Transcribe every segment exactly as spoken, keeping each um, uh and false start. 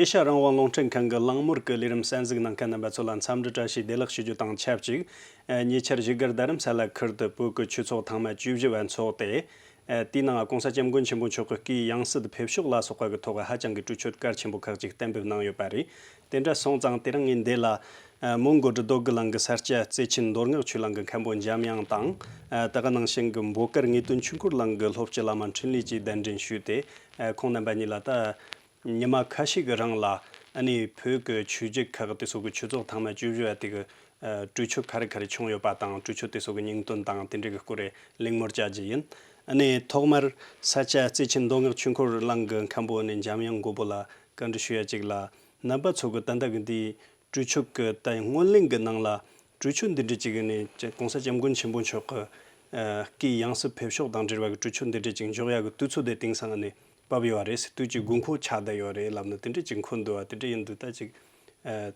ཨེ་ཤ་ཡ་རང་དབང་རླུང་འཕྲིན་ཁང་གི་གླེང་མོལ་གྱི་ལས་རིམ་གསན་གཟིགས་གནང་མཁན་རྣམ་པ་ཚོ་ལ་འཚམས་འདྲི་བཀྲ་ཤིས་བདེ་ལེགས་ཞུ་རྒྱུ་དང་ཆབས་ཅིག་ཨ། ཉེ་ཆར་བཞུགས་སྒར་རྡ་རམ་ས་ལ་ཁུལ་དུ་བོད་ཀྱི་ཆོས་ཚོགས་ཐེངས་མ་བཅུ་བཞི་བ་འཚོགས་ཏེ། ཨ། དེའི་ནང་༸གོང་ས་༸སྐྱབས་མགོན་ཆེན་པོ་མཆོག་གི་སྐུའི་ཡང་སྲིད་ཕེབས་ཕྱོགས་ལ་སོགས་པ་གི་ཐོག་ཧ་ཅང་གི་གྲོས་ཆོད་གལ་ཆེན་པོ་ཁག་ཅིག་གཏན་འབེབས་གནང་ཡོད་པ་རེད། དེ་འདྲ་སོང་ཙང་དེ་རིང་ངས་འདི་ལ། ཨ། མོན་གྷོ་རི་རྡོ་སྒུག་གླིང་གི་ས་སྐྱ་བརྩེ་ཆེན་མདོ་སྔགས་ཆོས་གླིང་གི་མཁན་པོ་འཇམ་དབྱངས་དང་། ཨ། དེ་ག་ནང་བཞིན་གྱི་འབོད་དཀར་ངེས་དོན་ཆོས་འཁོར་གླིང་གི་སློབ་སྤྱི་བླ་མ་འཕྲིན་ལས་བཅས་གདན་འདྲེན་ཞུས་ཏེ། ཨ། ཁོང་རྣམ་པ་གཉིས་ལ་ད། ཉི་མ་ཁ་ཤས་ཀྱི་རིང་ལ་ཨ་ནི་བོད་ཀྱི་ཆོས་བརྒྱུད་ཁག་དེ་ཚོ་གི་ཆོས་ཚོགས་ཐེངས་མ་བཅུ་བཞི་བ་དེ་གི་ཨ། གྲོས་ཆོད་ག་རེ་ག་རེ་བྱུང་ཡོད་པ་དང་། གྲོས་ཆོད་དེ་ཚོ་གི་སྙིང་དོན་དང་དེ་འདྲ་གི་སྐོར་རེ་གླེང་མོལ་བྱ་རྒྱུ་ཡིན། ཨ་ནི་ཐོག་མར་ས་སྐྱ་བརྩེ་ཆེན་མདོ་སྔགས་ཆོས་འཁོར་གླིང་གི་མཁན་པོ་ཨ་ནི་འཇམ་དབྱངས་མགོན་པོ་ལ་བཀའ་འདྲི་ཞུ་ཡ་ཅིག་ལ། རྣམ་པ་ཚོ་གི་ད་ལྟ་གི་འདིའི་གྲོས་ཆོད་ཀྱི་ད་སྔོན་གླེང་གི་ནང་ལ་གྲོས་ཆོད་འདི་འདྲ་ཅིག་ནི་༸གོང་ས་༸སྐྱབས་མགོན་ཆེན་པོ་མཆོག་གི་ཨ། སྐུའི་ཡང་སྲིད་ཕེབས་ཕྱོགས་དང་འབྲེལ་བ་གི་གྲོས་ཆོད་འདི་འདྲ་ཅིག་འཇོག་ཡ་གི་དུས་ཚོད་དེ་དེང་སང་ནི་བབས་ཡོད་རེད་ཟེར། དུས་ཀྱི་དགོས་མཁོ་ཆགས་བསྡད་ཡོད་རེད་ལབ་ནི་དེ་འདྲ་ཅིག་མཁོ་འདུག་བ། དེ་འདྲ་ཡིན་དུས་ད་ཅིག་ཨ།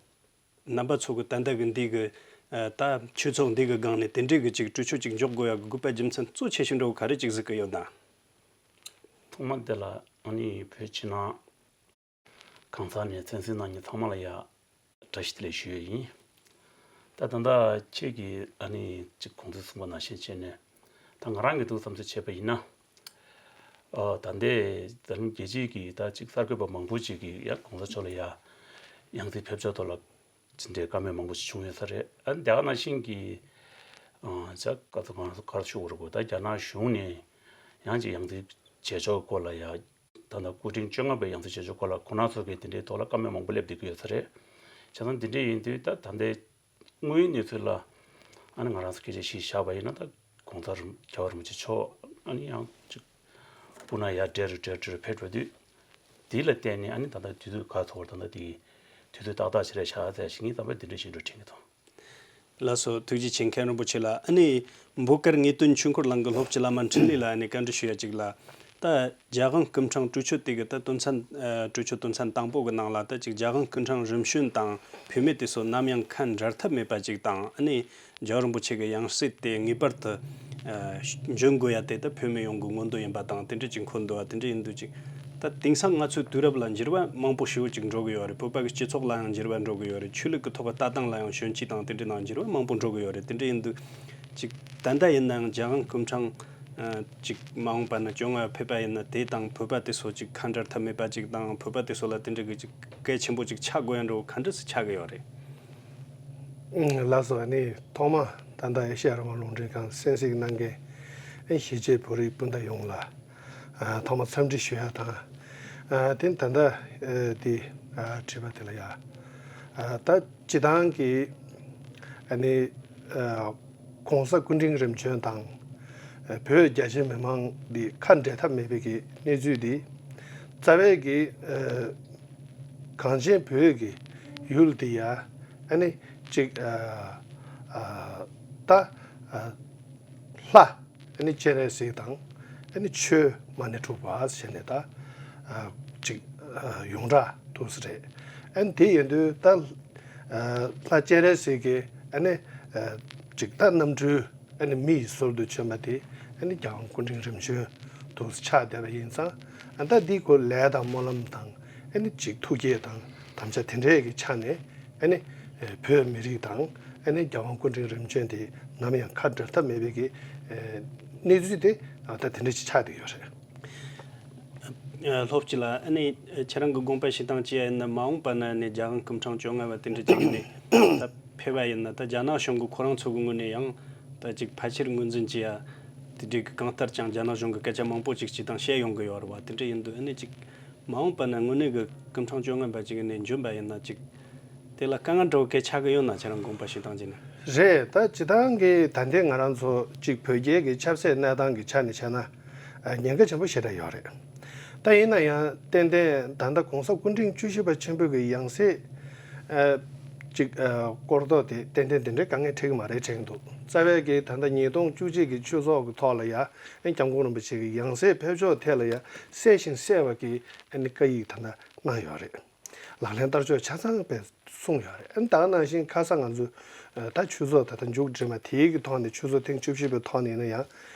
རྣམ་པ་ཚོ་གི་ད་ལྟ་གི་འདི་གི་ཨ། ད་ཆོས་ཚོགས་འདི་གི་སྒང་ནས་དེ་འདྲ་གི་ཅིག་གྲོས་ཆོད་ཅིག་འཇོག་དགོས་ཡ་གི་དགོས་པ་རྒྱུ་མཚན་གཙོ་ཆེ་ཤོས་འདྲ་བོ་ག་རེ་ཅིག་གཟིགས་ཀྱི་ཡོད་ན། ཐོག་མ་དེ་ལ་ཨ་ནི་བོད་ཕྱི་ནང་གང་ས་ནས་གསན་གཟིགས་གནང་མཁན་ཚང་མ་ལ་ཡ་བཀྲ་ཤིས་བདེ་ལེགས་ཞུ་ཡས་ཡིན། ད་ད་ལྟ་ཁྱེད་ཀྱིས་ཨ་ནི་ཅིག་གོང་དུ་གསུངས་པ་ནང་བཞིན་བྱས་ནས། ད་ང་རང་གི་འདུག་བསམ་ཚུལ་བྱས་པ་ཡིན་ན། ཨ། ད་ལྟའི་ད་རིང་རྒྱལ་སྤྱིའི་གི་ད་ཅིག་གསར་འགོད་པ་མང་པོ་ཅིག་གིས་ཡ་༸གོང་ས་མཆོག་ལ་ཡ་ཡང་སྲིད་ཕེབས་ཕྱོགས་ཐོག་ལ་ཅི་འདྲའི་བཀའ་མོལ་མང་པོ་ཞིག་བྱུང་ཡོད་ས་རེད། ཨ་ནི་དེ་ག་ནང་བཞིན་གྱི་ཨ། ཅག་ག་ཚོད་གང་ག་ཚོད་ཞུ་དགོས་རེད་གོ། ད་རྒྱ་ནག་གཞུང་ནས་ཡང་ཅིག་ཡང་སྲིད་བྱེད་ཕྱོགས་སྐོར་ལ་ཡ། ད་ལྟ་སྐུ་ཕྲེང་བཅོ་ལྔ་པའི་ཡང་སྲིད་བྱེད་ཕྱོགས་སྐོར་ལ་ཁོང་རྣམ་ཚོ་གིས་དེ་འདྲའི་ཐོག་ལ་བཀའ་མོལ་མང་པོ་སླེབས་བསྡད་ཀྱི་ཡོད་ས་རེད། བྱས་ཙང་དེ་འདྲ་ཡིན་དུས་ད་ད་ལྟའི་དངོས་ཡོད་གནས་ཚུལ་ལ་ཨ་ནི་ང་རང་ཚོ་སྐད་ཆ་ཞིག་བཞག་པ་ཡིན་ན། ད་༸གོང་ས་རྒྱལ་བ་རིན་པོ་ཆེ་མཆོག་ཨ་ནི་ཡང་ཅིག་སྤུ་ན་ཡར་བསྒྲལ་རུ་བསྒྲལ་རུ་ཕེབས་འགྲོ་དུས། དེ་ལ་བརྟེན་ནས་ཨ་ནི་ད་ལྟ་དུས་ཚོད་ག་ཐོག་ད་ལྟ་དེ་དུས་ཚོད་ཏག་ཏག་ཅིག་རེད་བཞག་ཟེར་ཞིག་ངས་བསམ་པ་དེ་འདྲ་ཞིག་འགྲོ་དྲན་གྱི་འདུག་ལགས་སོ། ཐུགས་རྗེ་ཆེ་མཁན་རིན་པོ་ཆེ་ལགས། ཨ་ནི་འབོད་དཀར་ངེས་དོན་ཆོས་འཁོར་གླིང་གི་སློབ་སྤྱི་བླ་མ་འཕྲིན་ལས་ལགས་ཨ་ནི་བཀའ་འདྲི་ཞུ་ཡ་ཅིག་ལ། ད་རྒྱལ་དབང་སྐུ་ཕྲེང་དྲུག་ཅུ་དེ་གི་ད་དོན་ཚན་ཨ། གྲོས་ཆོད་དོན་ཚན་དང་པོ་གི་ནང་ལ་ད་ཅིག་རྒྱལ་དབང་སྐུ་ཕྲེང་རིམ་བྱོན་དང་བུད་མེད་དེ་ཚོ་ནམ་ཡང་ཁ་འབྲལ་ཐབས་མེད་པ་ཅིག་དང་། ཨ་ནི་རྒྱལ་བ་རིན་པོ་ཆེ་གི་ཡང་སྲིད་དེ་ངེས་པར་དུ་ཨ། འབྱོན་དགོས་ཡ་དེ་ད་བོད་མི་ཡོངས་ཀྱི་མངོན་འདོད་ཡིན་པ་དང་དེ་འདྲ་ཅིག་འཁོད་འདུག་བ། དེ་འདྲ་ཡིན་དུས་ཅིག་ད་དེང་སང་ང་ཚོའི་དུས་རབས་ལ་འགྱུར་བ་མང་པོ་ཞེ་པོ་ཅིག་འགྲོ་གི་ཡོད་རེད། བོད་པ་གི་སྤྱི་ཚོགས་ལ་ཡང་འགྱུར་བ་འགྲོ་གི་ཡོད་རེད། ཆོས་ལུགས་ཀྱི་ཐོག་གི་ལྟ་སྟངས་ལ་ཡང་ཞོན་ཆས་དང་དེ་འདྲའི་ནང་འགྱུར་བ་མང་པོ་འགྲོ་གི་ཡོད་རེད། དེ་འདྲ་ཡིན་དུས་ཅིག་ད་ལྟ་ཡིན་ནའང་རྒྱལ་དབང་སྐུ་ཕྲེང་ཨ། ཅིག་མ་འོངས་པ་ན་བཅོ་ལྔ་ཕེབས་པ་ཡིན་ན་དེ་དང་བོད་པ་དེ་ཚོ་ཅིག་ཁ་འབྲལ་ཐབས་མེད་པ་ཅིག་དང་། བོད་པ་དེ་ཚོ་ལ་དེ་འདྲ་གི་ཅིག་གལ་ཆེན་པོ་ཅིག་ཆགས་དགོས་ཡ་འདྲ་བོ་ག་འདྲ་སེ་ཆགས་ཀྱི་ཡོད་རེད། ལགས་སོ། ཨ་ནི་ཐོག་མ་ད་ལྟ་ཨེ་ཤེ་ཡ་རང་དབང་རླུང་འཕྲིན་ཁང་གསན་གཟིགས་གནང་མཁན་ཨེ་གཞིས་བྱེས་བོད་རིགས་སྤུན་ཟླ་ཡོངས་ལ་ཨ། ཐོག་མ་འཚམས་འདྲི་ཞུ་ཡ་དང་། ཨ། དེ་ད་ལྟ་ཨ། འདི་ཨ། དྲིས་པ་དེ་ལ་ཡ། ཨ། ད་སྤྱི་བཏང་གི་ཨ་ནི་ཨ། ༸གོང་ས་སྐུ་ཕྲེང་རིམ་བྱོན་དང་ཨ། བོད་རྒྱ་ཆེ་མི་མང་འདི་ཁ་འབྲལ་ཐབས་མེད་པའི་གི་གནས་ཚུལ་འདི་རྩ་བའི་གི་ཨ། གངས་ཅན་བོད་ཀྱི་ཡུལ་འདི་ཡ་ཨ་ནི་ཅིག་ཨ། ཨ། ད་ཨ། ལྷ་ཨ་ནི་སྤྱན་རས་གཟིགས་དང་ཨ་ནི་ཆོས་མ་ཎི་དྲུག་པ་ཟེར་ནས་ད་ཨ། ཅིག་ཨ། ཡོངས་གྲགས་འདུག་ས་རེད། ཨ་ནི་དེ་ཡིན་དུས་ད་ཨ། ལྷ་སྤྱན་རས་གཟིགས་ཀྱི་ཨ་ནི་ཨ། ཅིག་ད་རྣམ་འཕྲུལ་ཨ་ནི་མི་ཡི་ཟུར་དུ་བྱོན་པ་དེ་ཨ་ནི་རྒྱལ་དབང་སྐུ་ཕྲེང་རིམ་བྱོན་དུ་ཆགས་བསྡད་པ་ཡིན་ཙང་། ཨ། ད་འདི་ཁོ་ལས་དང་སྨོན་ལམ་དང་ཨ་ནི་ཅིག་ཐུགས་བསྐྱེད་དང་དམ་བཅའ་དེ་འདྲའི་གི་ཆ་ནས་ཨ་ནི་བོད་མི་རིགས་དང་ཨ་ནི་རྒྱལ་དབང་སྐུ་ཕྲེང་རིམ་བྱོན་དེ་ནམ་ཡང་ཁ་འབྲལ་ཐབས་མེད་པའི་གི་གནས་ཚུལ་དེ་ད་དེ་འདྲ་ཅིག་ཆགས་བསྡད་ཡོད་རེད། ཨ། སློབ་སྤྱི་ལགས། ཨ་ནི་ཁྱེད་རང་གི་དགོངས་པ་བཞེས་སྟངས་ཅི་ཡ་ཡིན་ན། མ་འོངས་པ་ན་ནི་རྒྱལ་དབང་སྐུ་ཕྲེང་བཅོ་ལྔ་པ་དེ་འདྲ་ཅིག་ནས་ད་ཕེབས་པ་ཡིན་ན། ད་རྒྱ་ནག་གཞུང་གི་ཁོ་རང་ཚོ་གི་ངོས་ནས་ཡང་ད་ཅིག་ཕལ་ཆེར་ངོས་འཛིན་བྱེད་ཡ་དེ་འདྲའི་གི་གང་ལྟར་ཀྱང་རྒྱ་ནག་གཞུང་གི་སྐད་ཆ་མང་པོ་ཅིག་སྤྱིར་བཏང་བཤད་ཡོང་གི་ཡོད་རེད་བ། དེ་འདྲ་ཡིན་དུས་ཨ་ནི་ཅིག་མ་འོངས་པ་ན་དངོས་གནས་གི་སྐུ་ཕྲེང་བཅོ་ལྔ་པ་ཅིག་ནས་འབྱོན་པ་ཡིན་ན་ཅིག་དེ་ལ་དཀའ་ངལ་འདྲ་བོ་གལ་ཆགས་ཀྱི་ཡོད་ན། ཁྱེད་རང་དགོངས་པ་བཞེས་སྟངས་ཀྱི་ནི། རེད། ད་སྤྱིར་བཏང་གི་ད་ལྟའི་ང་རང་ཚོ་ཅིག་བོད་རྒྱའི་གི་ཆབ་སྲིད་གནས་སྟངས་ཀྱི་ཆ་ནས་བྱས་ན་ཉེན་ཁ་ཆེན་པོ་ཞེ་དྲག་ཡོད་རེད། ད་ཡིན་ན་ཡང་ཏན་ཏན་ད་ལྟ་༸གོང་ས་སྐུ་ཕྲེང་བཅུ་བཞི་པ་ཆེན་པོ་གི་ཡང་སྲིད་ཅིག་སྐོར་ཐོག་དེ་ཏན་ཏན་དེ་འདྲའི་དཀའ་ངལ་འཕྲད་ཀྱི་མ་རེད་དྲན་འདུག་རྩ་བའི་གི་ད་ལྟ་ཉིས་སྟོང་བཅུ་གཅིག་གི་ཆོས་ཚོགས་ཀྱི་ཐོག་ལ་ཡ་ཨ་ནི་༸སྐྱབས་མགོན་རིན་པོ་ཆེ་གི་ཡང་སྲིད་ཕེབས་ཕྱོགས་ཐད་ལ་ཡ་གསལ་ཞིང་གསལ་བ་གི་ཨ་ནི་བཀའ་ཡིག་ད་ལྟ་གནང་ཡོད་རེད། ལག་ལེན་བསྟར་ཕྱོགས་ཆ་ཚང་དཔེ་གསུངས་ཡོད་རེད། ཨ་ནི་ད་ག་ནང་བཞིན་ཁ་སང་ང་ཚོ་ད་ཆོས་ཚོགས་ད་ལྟ་མཇུག་སྒྲིལ་མ་དེའི་གི་ཐོག་ནས་ཆོས་ཚོགས་ཐེངས་བཅུ་བཞི་པའི་ཐོག་ནས་ཡིན་ན་ཡང་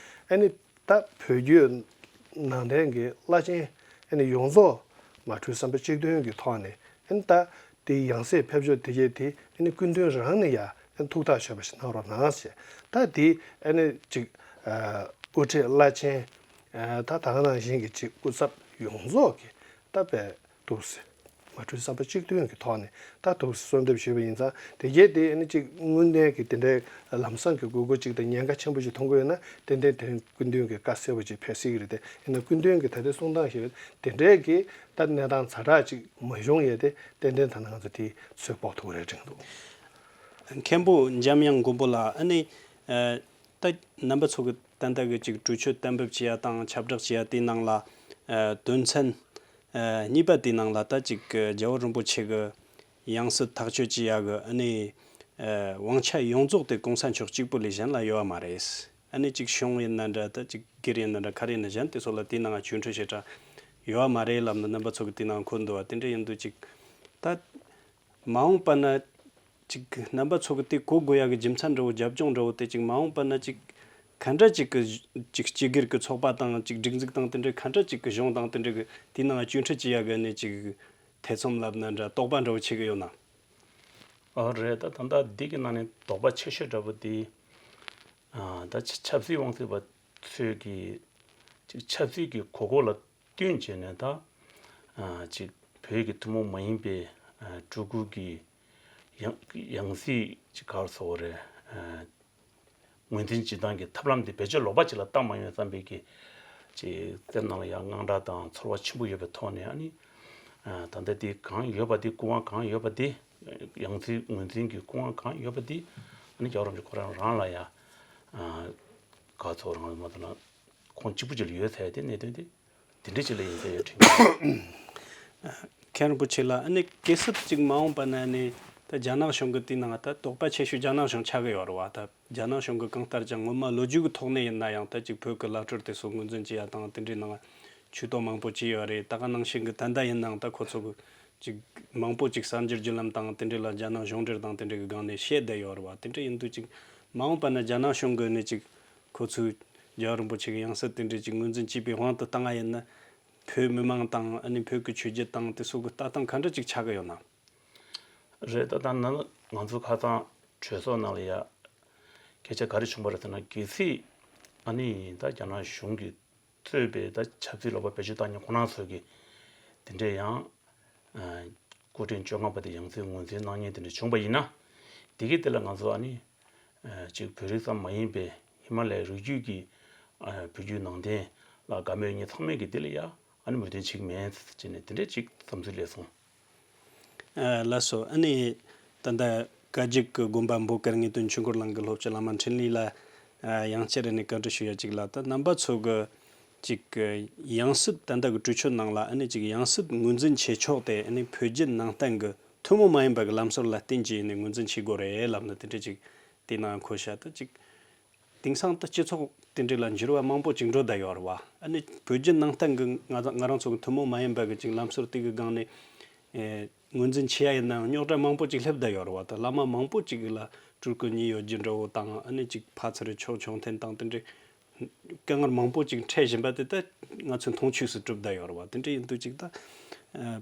ཨ་ནི་ད་བོད་བརྒྱུད་ནང་བསྟན་གྱི་བླ་ཆེན་ཨ་ནི་ཡོངས་རྫོགས་མ་འཁྲུལ་བསམ་པ་གཅིག་མཐུན་གྱི་ཐོག་ནས་ ཨ་ནི་ད་དེའི་ཡང་སྲིད་ཕེབས་ཕྱོགས་དེ་གས་དེ་ཨ་ནི་སྐུ་མདུན་རང་ནས་ཡ་ཨ་ནི་ཐུགས་ཐག་ཆོད་པ་ཞིག་གནང་རོགས་གནང་ཞེས། ད་དེ་ཨ་ནི་ཅིག་ཨ་དབུ་ཁྲིད་བླ་ཆེན་ཨ་ད་ད་ག་ནང་བཞིན་གྱི་ཅིག་སྐུ་ཚབ་ཡོངས་རྫོགས་ཀྱིས་ད་དཔེ་འདུག་སེ་མ་གྲོས་བསམ་པ་གཅིག་མཐུན་གྱི་ཐོག་ནས་ད་འདུག་སེ་གསོལ་འདེབས་ཞུས་པ་ཡིན་ཙང་། དེ་གས་དེ་ཨ་ནི་ཅིག་དངོས་གནས་ཀྱི་དེ་འདྲའི་ལམ་སང་གི་དགོས་མཁོ་ཅིག་དང་ཉེན་ཁ་ཆེན་པོ་ཞིག་མཐོང་གི་ཡོད་ན། ཏན་ཏན་དེ་རིང་སྐུ་མདུན་གྱི་བཀའ་གསལ་པོ་ཅིག་ཕེབས་སྲིད་ཀྱི་རེད་དེ། ཡིན་ན་སྐུ་མདུན་གྱི་ད་ལྟའི་གསུང་སྟངས་ཤིག་དེ་འདྲའི་གི་ད་གནས་སྟངས་ཛ་དྲག་ཅིག་མ་བྱུང་ཡས་དེ་ཏན་ཏན་ད་ནང་ཚོ་དེ་ཚོད་དཔོག་ཐུབ་རེད་དྲན་འདུག། མཁན་པོ་འཇམ་དབྱངས་མགོན་པོ་ལགས། ཨ་ནི་ཨ་ད་རྣམ་པ་ཚོ་གི་ད་ལྟ་གི་ཅིག་གྲོས་ཆོད་གཏན་འབེབས་བྱེད་ཡ་དང་ཁྱབ་བསྒྲགས་བྱེད་ཡ་དེའི་ནང་ལ་ཨ་དོན་ཚན་ཨ་གཉིས་པ་དེའི་ནང་ལ་ད་ཅིག་རྒྱལ་བ་རིན་པོ་ཆེ་གི་ཡང་སྲིད་ཐག་གཅོད་བྱེད་ཡ་གི་ཨ་ནི་ཨ་དབང་ཆ་ཡོངས་རྫོགས་དེ་གོང་ས་མཆོག་གཅིག་པུ་ལས་གཞན་ལ་ཡོད་པ་མ་རེད། ཨ་ནི་ཅིག་གཞུང་ཡིན་ན་འདྲ། ད་ཅིག་སྒེར་ཡིན་ན་འདྲ། ག་རེ་ཡིན་ན་གཞན་དེ་ཚོ་ལ་དེའི་ནང་བཅོས་ཁྲིད་བྱེད་གྲབས་ཡོད་པ་མ་རེད་ལབ་ནས་རྣམ་པ་ཚོ་གི་དེའི་ནང་འཁོད་འདུག་པ། དེ་འདྲ་ཡིན་དུས་ཅིག་ད་མ་འོངས་པ་ན་ཅིག་རྣམ་པ་ཚོ་གི་དེ་གོ་དགོས་ཡ་གི་རྒྱུ་མཚན་འདྲ་བོ་རྒྱབ་ལྗོངས་འདྲ་བོ་དེ་ཅིག་མ་འོངས་པ་ན་ཅིག་ག་འདྲ་ཅིག་གི་ཅིག་སྤྱི་སྒེར་གི་ཚོགས་པ་དང་ཅིག་སྒྲིག་འཛུགས་དང་དེ་འདྲའི་ག་འདྲ་ཅིག་གི་གཞུང་དང་དེ་འདྲའི་གི་དེའི་ནང་བཅོས་ཁྲིད་བྱེད་ཡ་གི་ནི་ཅིག་ཐེ་ཚོམ་ལབ་ན་འདྲ། དོགས་པ་འདྲ་བོ་ཆེ་གི་ཡོད་ན། ཨོ་རེད། ད་ད་ལྟ་འདི་གི་ནང་ནས་དོགས་པ་ཆེ་ཤོས་འདྲ་བོ་དེ་ཨ་ད་ཆ་ཆབ་སྲིད་དབང་ཚད་པ་ཚོས་ཀྱི་ཅིག་ཆབ་སྲིད་ཀྱི་དགོས་མཁོ་ལ་བསྟུན་བྱས་ནས། ད་ཨ་ཅིག་བོད་ཀྱི་ཐུན་མོང་མ་ཡིན་པའི་ཨ་སྤྲུལ་སྐུ་གི་ཡང་ཡང་སྲིད་ཅིག་ག་རེ་ཟེར་དགོས་རེད། ཨ་ངོས་འཛིན་བྱེད་སྟངས་ཀྱི་ཐབས་ལམ་དེ་བེད་སྤྱོད་ལོག་པ་ཅིག་ལ་བཏང་མ་ཡོང་བསམ་པའི་གི་ཅིག་སེམས་ནང་ལ་ཡང་དངངས་སྐྲག་དང་ཚོར་བ་ཆེན་པོ་ཡོད་པའི་ཐོག་ནས། ཨ་ནི་ཨ་ད་ལྟ་དེ་གང་ཡོད་པ་དེ། སྐུ་དབང་གང་ཡོད་པ་དེ། ཡང་སྲིད་ངོས་འཛིན་གྱི་སྐུ་དབང་གང་ཡོད་པ་དེ་ཨ་ནི་རྒྱལ་བ་རིན་པོ་ཆེ་ཁོ་རང་རང་ལ་ཡང་ཨ་ག་ཚོད་རང་ལ་མ་ལྟ་ན་ཁོང་གཅིག་པུ་ཅིག་ལ་ཡོད་ཚར་ཡ་དེ་གནད་དོན་དེ་དེ་འདྲ་ཅིག་ལ་ཡིན་ཚར་ཡོད་དྲན་གྱི་འདུག། མཁན་རིན་པོ་ཆེ་ལགས། ཨ་ནི་གལ་སྲིད་ཅིག་མ་འོངས་པ་ན་ནི་ད་རྒྱ་ནག་གཞུང་གི་དེའི་ནང་ད་དོགས་པ་ཆེ་ཤོས་རྒྱ་ནག་གཞུང་ཆགས་ཀྱི་ཡོད་རེད་པ། ད་རྒྱ་ནག་གཞུང་གི་གང་ལྟར་ཀྱང་སྔོན་མ་ལོ་རྒྱུས་ཀྱི་ཐོག་ནས་ཡིན་ན་ཡང་ད་ཅིག་བོད་ཀྱི་བླ་སྤྲུལ་དེ་ཚོ་ངོས་འཛིན་བྱེད་ཡ་དང་དེ་འདྲའི་ནང་ཇུས་གཏོགས་མང་པོ་བྱས་ཡོད་རེད། ད་ག་ནང་བཞིན་གྱི་ད་ལྟ་ཡིན་ནའང་ད་ཁོ་ཚོ་གི་ཅིག་མང་པོ་ཅིག་གསར་འགྱུར་བརྒྱུད་ལམ་དང་དེ་འདྲའི་ལ་རྒྱ་ནག་གཞུང་འབྲེལ་དང་དེ་འདྲའི་གི་སྒང་ནས་བཤད་བསྡད་ཡོད་རེད་པ། དེ་འདྲ་ཡིན་དུས་ཅིག་མ་འོངས་པ་ན་རྒྱ་ནག་གཞུང་གི་ནས་ཅིག་ཁོ་ཚོས་རྒྱལ་བ་རིན་པོ་ཆེ་གི་ཡང་སྲིད་དེ་འདྲའི་ཅིག་ངོས་འཛིན་བྱས་པའི་དབང་དུ་བཏང་བ་ཡིན་ན། བོད་མི་མང་དང་ཨ་ནི་བོད་ཀྱི་ཆོས་བརྒྱུད་དང་དེ་ཚོ་གི་ལྟ་སྟངས་ག་འདྲ་ཅིག་ཆགས་ཀྱི་ཡོད་ན། རེད། ད་ད་ནང་ང་ཚོ་ཁ་སང་གྲོས་ཚོགས་ནང་ལ་ཡ་སྐད་ཆ་ག་རེ་བྱུང་པ་རེད་ཟེར་ན། གལ་སྲིད་ཨ་ནི་ད་རྒྱ་ནག་གཞུང་གིས་གཙོས་པའི་ད་ཆབ་སྲིད་ལོག་པ་བེད་སྤྱོད་བཏང་མཁན་ཁོ་རང་ཚོ་གི་དེ་འདྲའི་ཡང་ཨ་སྐུ་ཕྲེང་བཅོ་ལྔ་པ་དེ་ཡང་སྲིད་ངོས་འཛིན་གནང་མཁན་དེ་འདྲ་བྱུང་པ་ཡིན་ན། དེ་གི་དེ་ལ་ང་ཚོ་ཨ་ནི་ཨ་ཅིག་བོད་རིགས་ཙམ་མ་ཡིན་པའི་ཧི་མ་ལ་ཡའི་རི་རྒྱུད་ཀྱི་ཨ་བོད་བརྒྱུད་ནང་བསྟན་ལ་དགའ་མོས་མཁན་ཚང་མས་ཀྱི་དེ་ལ་ཡ་ཨ་ནི་མོས་མཐུན་བྱེད་ཀྱི་མེད་ཟེར་ནས་དེ་འདྲ་ཅིག་བསམ་ཚུལ་སླེབས་སོང་། ཨ་ལགས་སོ། ཨ་ནི་ད་ལྟ་བཀའ་བརྒྱུད་ཀྱི་དགོན་པ་འབོད་དཀར་ངེས་དོན་ཆོས་འཁོར་གླིང་གི་ལྷོ་བཅུ་བླ་མ་འཕྲིན་ལས་ལ་ཨ་ཡང་བསྐྱར་ནས་བཀའ་འདྲི་ཞུ་ཡ་ཅིག་ལ། ད་རྣམ་པ་ཚོ་གི་ཅིག་གི་ཡང་སྲིད་ད་ལྟ་གི་གྲོས་ཆོད་ནང་ལ་ཨ་ནི་ཅིག་ཡང་སྲིད་ངོས་འཛིན་བྱེད་ཕྱོགས་དེ་ཨ་ནི་བོད་བརྒྱུད་ནང་བསྟན་གི་ཐུན་མོང་མ་ཡིན་པ་གི་ལམ་སྲོལ་ལ་བརྟེན་གྱིས་ནས་ངོས་འཛིན་བྱེད་དགོས་རེད་ལབ་ནས་དེ་འདྲ་ཅིག་དེ་ནང་འཁོད་བཞག་ད་ཅིག་དེང་སང་ད་སྤྱི་ཚོགས་དེ་འདྲ་ལ་འགྱུར་བ་མང་པོ་ཅིག་འགྲོ་བསྡད་ཡོད་རེད་བ། ཨ་ནི་བོད་བརྒྱུད་ནང་བསྟན་གི་ང་ང་རང་ཚོ་གི་ཐུན་མོང་མ་ཡིན་པ་གི་ཅིག་ལམ་སྲོལ་དེ་གི་སྒང་ནས་ཨེ་ངོས་འཛིན་བྱེད་ཡ་ཡིན་ནའང་རྙོག་དྲ་མང་པོ་ཅིག་སླེབས་བསྡད་ཡོད་རེད་བ། ད་བླ་མ་མང་པོ་ཅིག་གི་ལ་སྤྲུལ་སྐུ་གཉིས་ཡོད་རྒྱུ་འདྲ་བོ་དང་། ཨ་ནི་ཅིག་ཕར་ཚུར་ཕྱོགས་མཆོད་རྟེན་དང་དེ་འདྲའི་དཀའ་ངལ་མང་པོ་ཅིག་འཕྲད་བཞིན་པ་དེ་ད་ང་ཚོས་མཐོང་ཆོས་སུ་གྲུབ་བསྡད་ཡོད་རེད་བ། དེ་འདྲ་ཡིན་དུས་ཅིག་ད་ཨ་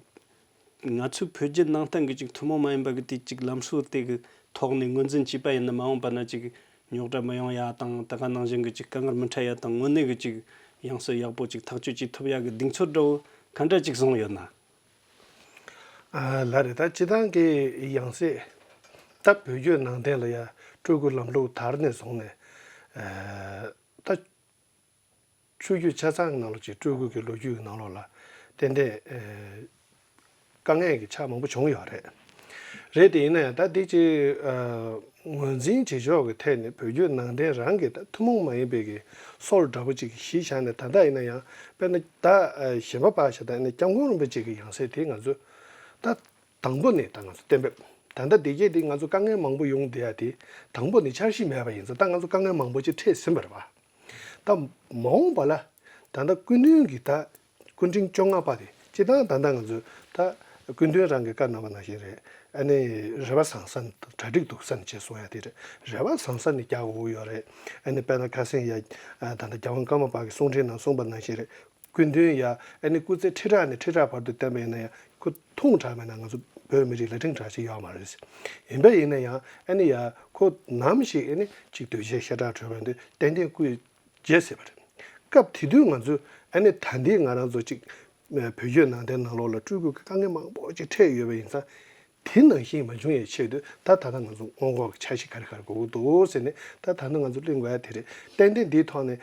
ང་ཚོའི་བོད་བརྒྱུད་ནང་བསྟན་གྱི་ཅིག་ཐུན་མོང་མ་ཡིན་པ་གི་དེ་ཅིག་ལམ་སྲོལ་དེ་གི་ཐོག་ནས་ངོས་འཛིན་བྱས་པ་ཡིན་ན། མ་འོངས་པ་ན་ཅིག་རྙོག་དྲ་མི་ཡོང་ཡ་དང་། ད་ག་ནང་བཞིན་གི་ཅིག་དཀའ་ངལ་མི་འཕྲད་ཡ་དང་། དངོས་གནས་གི་ཅིག་ཡང་སྲིད་ཡག་པོ་ཅིག་ཐག་གཅོད་བྱེད་ཐུབ་ཡ་གི་གདེང་ཚོད་འདྲ་བོ་ག་འདྲ་ཅིག་བཟུང་ཡོད་ན། ཨ་ལགས་རེད། ད་སྤྱིར་བཏང་གི་ཡང་སྲིད་ད་བོད་བརྒྱུད་ནང་བསྟན་ལ་ཡ་སྤྲུལ་སྐུ་ལམ་ལུགས་དར་ནས་བཟུང་ནས་ཨ་ད་ཆོས་བརྒྱུད་ཆ་ཚང་གི་ནང་ལོགས་ཀྱི་སྤྲུལ་སྐུ་གི་ལོ་རྒྱུས་ཀྱི་ནང་ལོགས་ལ་ཏན་ཏན་ཨ་དཀའ་ངལ་གྱི་ཆ་མང་པོ་བྱུང་ཡོད་རེད། རེད། དེ་ཡིན་ན་ཡང་ད་འདི་ཅིག་ཨ་ངོས་འཛིན་བྱེད་ཕྱོགས་ཀྱི་ཐད་ནས་བོད་བརྒྱུད་ནང་བསྟན་རང་གི་ད་ཐུན་མོང་མ་ཡིན་པའི་གི་སྲོལ་འདྲ་པོ་ཅིག་གཞི་བཞག་ནས། ད་ལྟ་ཡིན་ན་ཡང་དཔེར་ན་ད་ཨ་གཞན་པ་ཕར་བཞག་ད་ཡིན་ན་སྐྱབས་མགོན་རིན་པོ་ཆེ་གི་ཡང་སྲིད་དེ་ང་ཚོས་ད་དང་པོ་ནས་ད་ང་ཚོ་གཏན་འབེབས། ད་ལྟ་འདི་གས་དེ་ང་ཚོ་དཀའ་ངལ་མང་པོ་ཡོང་བསྡད་ཡ་དེ་དང་པོ་ནས་འཆར་གཞི་མེད་པ་ཡིན་ཙང་། ད་ང་ཚོ་དཀའ་ངལ་མང་པོ་ཅིག་འཕྲད་ཟིན་པ་རེད་པ། ད་མ་འོངས་པ་ལ་ད་ལྟ་སྐུ་མདུན་གྱི་ད་སྐུ་ཕྲེང་བཅོ་ལྔ་པ་དེ་སྤྱིར་བཏང་ད་ལྟ་ང་ཚོས་ད་སྐུ་མདུན་རང་གི་བཀའ་གནང་བ་ནང་བཞིན་རེད། ཨ་ནི་རེ་བ་བཟང་ས་ནས་གྲ་སྒྲིག་འདུག་ས་ནས་བྱས་གསུང་ཡ་དེ་རེད། རེ་བ་བཟང་ས་ནས་རྒྱག་དགོས་ཡོད་རེད། ཨ་ནི་དཔེར་ན་ཁ་སང་ཡ་ད་ལྟ་རྒྱལ་དབང་ཀརྨ་པ་གི་གསུང་འཕྲིན་ནང་གསུངས་པ་ནང་བཞིན་རེད། སྐུ་མདུན་ཡ་ཨ་ནི་སྐུ་ཚེ་ཁྲི་ཕྲག་ནས་ཁྲི་ཕྲག་བར་དུ་བསྟེན་པ་ཡིན་ན་ཡང་ཁོ་ཐུང་དྲགས་མེད་ན་ང་ཚོ་བོད་མི་རིགས་ལ་ཕྲན་དྲགས་ཤིག་ཡོད་མ་རེད། ཡིན་པ་ཡིན་ན་ཡང་ཨ་ནི་ཡ་ཁོ་ནམ་ཞིག་ཨ་ནི་ཅིག་སྡོད་ཤག་ཤ་ཁྲག་བྲོས་པ་འདི་ཏན་ཏན་སྐུ་རྗེས་ཟིན་པ་རེད། སྐབས་དེ་དུས་ང་ཚོས་ཨ་ནི་ད་ལྟའི་ང་རང་ཚོ་ཅིག་བོད་བརྒྱུད་ནང་བསྟན་ནང་ལོགས་ལ་སྤྲུལ་སྐུ་གི་དཀའ་ངལ་མང་པོ་ཅིག་འཕྲད་ཡོད་པ་ཡིན་ཙང་། དེ་ནང་བཞིན་མ་བྱུང་བའི་ཆེད་དུ་ད་ད་ལྟ་ང་ཚོ་སྔོན་འགོག་གི་འཆར་གཞི་ག་རེ་ག་རེ་དགོས་ཀྱི་འདུག་ཟེར་ནས་ད་ད་ལྟ་ང་ཚོ་གླེང་དགོས་ཡ་དེ་རེད། ཏན་ཏན་འདིའི་ཐོག་ནས་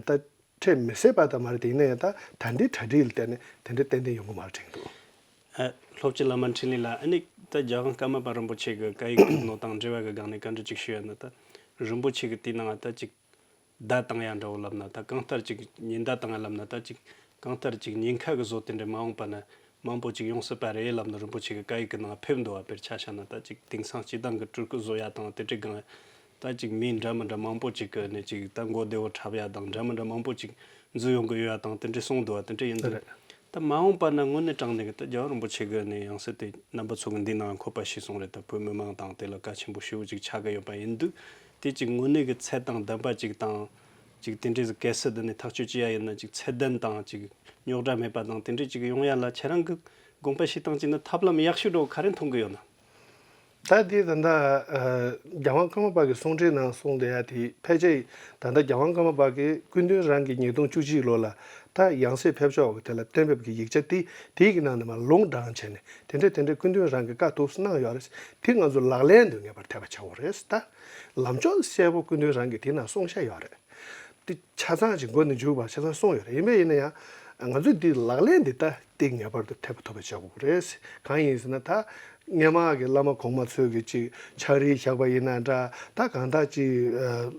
ད་འཕྲད་མི་སྲིད་པ་ད་མ་རེད། དེ་ཡིན་ན་ཡང་ད་ད་ལྟའི་གྲ་སྒྲིག་ལ་བལྟས་ནས་དེ་འདྲ་ཏན་ཏན་ཡོང་གི་མ་རེད་དྲན་གྱི་འདུག། ཨ། སློབ་སྤྱི་བླ་མ་འཕྲིན་ལས་ལགས། ཨ་ནི་ད་རྒྱལ་དབང་ཀརྨ་པ་རིན་པོ་ཆེ་གི་བཀའ་ཡིག་ནོར་དང་འབྲེལ་བ་གི་སྒང་ནས་བཀའ་འདྲི་ཅིག་ཞུ་ཡ་ན། ད་རིན་པོ་ཆེ་གི་དེའི་ནང་ད་ཅིག་བརྡ་བཏང་ཡ་འདྲ་བོ་ལབ་ན། ད་གང་ལྟར་ཅིག་ཉེན་བརྡ་བཏང་ཡ་ལབ་ན། ད་ཅིག་གང་ལྟར་ཅིག་ཉེན་ཁ་གི་བཟོ་དེ་འདྲ་མ་འོངས་པ་ན་མང་པོ་ཅིག་ཡོང་སྲིད་པ་རེད་ལབ་ན། རིན་པོ་ཆེ་གི་བཀའ་ཡིག་གི་ནང་ཕེབས་འདུག་བ། དཔེར་ཆ་བཞག་ན་ད་ཅིག་དེང་སང་སྤྱི་བཏང་གི་སྤྲུལ་སྐུ་བཟོ་ཡ་དང་དེ་འདྲའི་སྒང་ད་ཅིག་མི་འདྲ་མི་འདྲ་མང་པོ་ཅིག་གི་ནས་ཅིག་ད་མགོ་བདེ་བོ་འཁྲབ་ཡ་དང་འདྲ་མི་འདྲ་མང་པོ་ཅིག་འཛུལ་ཡོང་གི་ཡོད་ཡ་དང་དེ་འདྲའི་གསུངས་འདུག་བ། དེ་འདྲ་ཡིན་དུས། རེད། ད་མ་འོངས་པ་ན་དངོས་གནས་དྲང་གནས་ཀྱི་ད་རྒྱལ་བ་རིན་པོ་ཆེ་གི་ནས་ཡང་སྲིད་དེ་རྣམ་པ་ཚོ་གི་འདི་ནང་འཁོད་པ་ཞིག་སོང་རེད། ད་བོད་མི་མང་དང་དེ་ལ་གལ་ཆེན་པོ་ཞེ་པོ་ཅིག་ཆགས་ཀྱི་ཡོད་པ་ཡིན་དུས། དེ་ཅིག་དངོས་གནས་ཀྱི་ཚད་དང་ལྡན་པ་ཅིག་དང་། ཅིག་དེ་འདྲའི་གལ་སྲིད་འདི་ནས་ཐག་གཅོད་བྱེད་ཡ་ཡིན་ན་ཅིག་ཚད་ལྡན་དང་ཅིག་རྙོག་དྲ་མེད་པ་དང་དེ་འདྲའི་ཅིག་ཡོང་ཡ་ལ་ཁྱེད་རང་གི་དགོངས་པ་བཞེས་སྟངས་ཅིག་ནི་ཐབས་ལམ་ཡག་ཤོས་འདྲ་བོ་ག་རེ་མཐོང་གི་ཡོད་ན། ད་འདི་ད་ལྟ་ཨ་རྒྱལ་དབང་ཀརྨ་པ་གི་གསུང་འཕྲིན་ནང་གསུངས་བསྡད་ཡ་དེ་ཕལ་ཆེར་ད་ལྟ་རྒྱལ་དབང་ཀརྨ་པ་གིས་སྐུ་མདུན་རང་གི་ཉིས་སྟོང་བཅུ་གཅིག་ལོ་ལ་ད་ཡང་སྲིད་ཕེབས་ཕྱོགས་ཀྱི་དེ་ལ་གཏན་འབེབས་ཀྱི་ཡིག་ཆ་དེ་དེའི་གི་ནང་ནས་མར་ལུང་དྲངས་བྱས་ནས་དེ་འདྲ་དེ་འདྲ་སྐུ་མདུན་རང་གི་བཀའ་ཐུགས་སུ་གནང་ཡོད་རེད། དེ་ང་ཚོ་ལག་ལེན་དུ་ངེས་པར་ཐེབས་པ་བྱ་དགོས་རེད། ད་ལམ་ཕྱོགས་གསལ་པོ་སྐུ་མདུན་རང་གིས་དེ་ནང་གསུངས་བཞག་ཡོད་རེད། དེ་ཆ་ཚང་ཅིག་མགོ་ནས་མཇུག་བར་ཆ་ཚང་གསུངས་ཡོད་རེད། ཡིན་པས་ཡིན་ན་ཡང་ང་ཚོས་འདི་ལག་ལེན་འདི་ལྟ་སྟེ་ངེས་པར་དུ་ཐེབས་པ་ཐུབ་པ་བྱ་དགོས་རེད། གང་ཡིན་ཟེར་ན་ད་སྔོན་མ་གི་བླ་མ་གོང་མ་ཚོས་ཀྱི་ཅིག་ཕྱག་བྲིས་བཞག་པ་ཡིན་ན་འདྲ། ད་གང་ལྟར་ཅིག་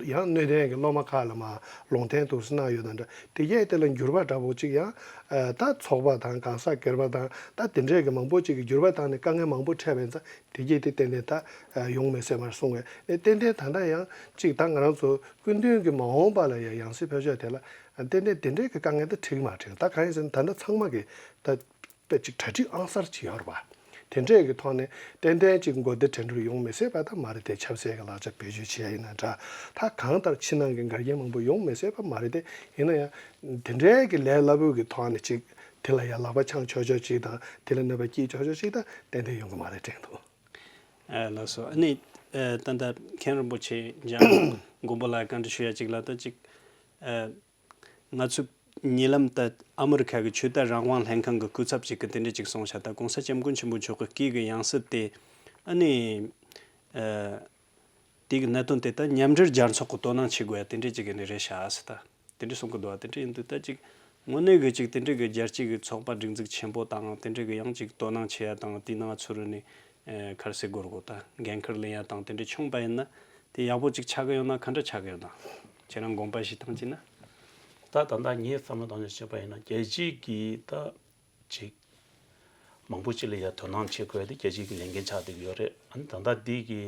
ཡང་སྣོད་ལྡན་གྱི་སློབ་མ་ཁག་ལ་མར་ལུང་བསྟན་དུ་གནང་ཡོད་ན་འདྲ། དེ་གས་དེ་ལ་འགྱུར་བ་འདྲ་པོ་ཅིག་ཡང་ད་ཚོགས་པ་དང་གང་ཟག་སྒེར་པ་དང་ད་དེ་འདྲས་ཀྱི་མང་པོ་ཅིག་གི་འགྱུར་བ་བཏང་ནས་དཀའ་ངལ་མང་པོ་འཕྲད་པ་ཡིན་ཙང་། དེ་གས་དེ་ཏན་ཏན་ད་ཡོང་མི་སྲིད་པར་གསུངས་པས། ཏན་ཏན་ད་ལྟ་ཡང་ཅིག་ད་ང་རང་ཚོ་སྐུ་མདུན་གྱི་མ་འོངས་པ་ལ་ཡང་ཡང་སྲིད་ཕེབས་ཕྱོགས་དེ་ལ་ཏན་ཏན་དེ་འདྲའི་གི་དཀའ་ངལ་ད་འཕྲད་ཀྱི་མ་འཕྲད། ད་གང་ཡིན་ཟེར་ན་ད་ལྟ་ཚང་མ་གི་ད་དཔེ་ཅིག་གྲ་སྒྲིག་ཨང་གསར་ཅིག་ཡོད་རེད་པ། དེ་འདྲའི་གི་ཐོག་ནས་ཏན་ཏན་ཅིག་མགོ་བདེ་དྲན་འགྲོ་ཡོང་མི་སྲིད་པ་ད་མ་རེད་དེ། ཆབ་སྲིད་ཀྱི་ལག་ཆ་བེད་སྤྱོད་བྱེད་ཡ་ཡིན་ན་འདྲ། ད་གང་ལྟར་ཕྱི་ནང་གི་འགལ་རྐྱེན་མང་པོ་ཡོང་མི་སྲིད་པ་མ་རེད་དེ། ཡིན་ན་ཡང་དེ་འདྲའི་གི་ལས་སླ་པོའི་གི་ཐོག་ནས་ཅིག་དེ་ལ་ཡང་ལག་པ་འཆང་ཆོག་ཆོག་ཅིག་དང་དེ་ལ་གནོད་པ་སྐྱེལ་ཆོག་ཆོག་ཅིག་ད་ཏན་ཏན་ཡོང་གི་མ་རེད་དྲན་འདུག། ཨ། ལགས་སོ། ཨ་ནི་ཨ་ད་ལྟ་མཁན་རིན་པོ་ཆེ་འཇམ་མགོན་པོ་ལགས་བཀའ་འདྲི་ཞུ་ཡ་གཅིག་ལ། ད་གཅིག་ཨ་ང་ཚོས་ཉེ་ལམ་ད་ཨ་མི་རི་ཁ་གི་ཆོས་དད་རང་དབང་ལྷན་ཁང་གི་སྐུ་ཚབ་ཅིག་གིས་དེ་འདྲ་ཅིག་གསུངས་ཤག། ད་༸གོང་ས་༸སྐྱབས་མགོན་ཆེན་པོ་མཆོག་གི་སྐུའི་གི་ཡང་སྲིད་དེ་ཨ་ནི་ཨ་དེ་གི་གནད་དོན་དེ་ད་མཉམ་འབྲེལ་རྒྱལ་ཚོགས་ཀྱི་དོ་སྣང་བྱེད་དགོས་ཡ་དེ་འདྲ་ཅིག་གི་ནི་རེད་ཤག་ཟེར། ད་དེ་འདྲ་གསུང་གི་འདུག་བ། དེ་འདྲ་ཡིན་དུས་ད་ཅིག་དངོས་གནས་གི་ཅིག་དེ་འདྲ་གི་རྒྱལ་སྤྱི་གི་ཚོགས་པ་སྒྲིག་འཛུགས་ཆེན་པོ་དང་དེ་འདྲ་གི་ཡང་ཅིག་དོ་སྣང་བྱེད་ཡ་དང་དེའི་ནང་ཚུར་ནས་ཨེ་ག་རེ་ཟེར་དགོས་རེད་གོ། ད་འགན་ཁུར་ལེན་ཡ་དང་དེ་འདྲ་བྱུང་པ་ཡིན་ན་དེ་ཡག་པོ་ཅིག་ཆགས་ཀྱི་ཡོད་ན་ག་འདྲ་ཆགས་ཀྱི་ཡོད་ན། ཁྱེད་རང་དགོངས་པ་བཞེས་སྟངས་ཅིག་ན། ད་ད་ལྟ་ངའི་བསམ་བློ་བཏང་ནས་བྱས་པ་ཡིན་ན་རྒྱལ་སྤྱི་གི་ད་ཅིག་མང་པོ་ཅིག་ལ་ཡ་དོ་སྣང་བྱེད་དགོས་ཡ་དེ་རྒྱལ་སྤྱི་གི་ལས་འགན་ཆགས་བསྡད་ཀྱི་ཡོད་རེད། ཨ་ནི་ད་ལྟ་འདི་གི་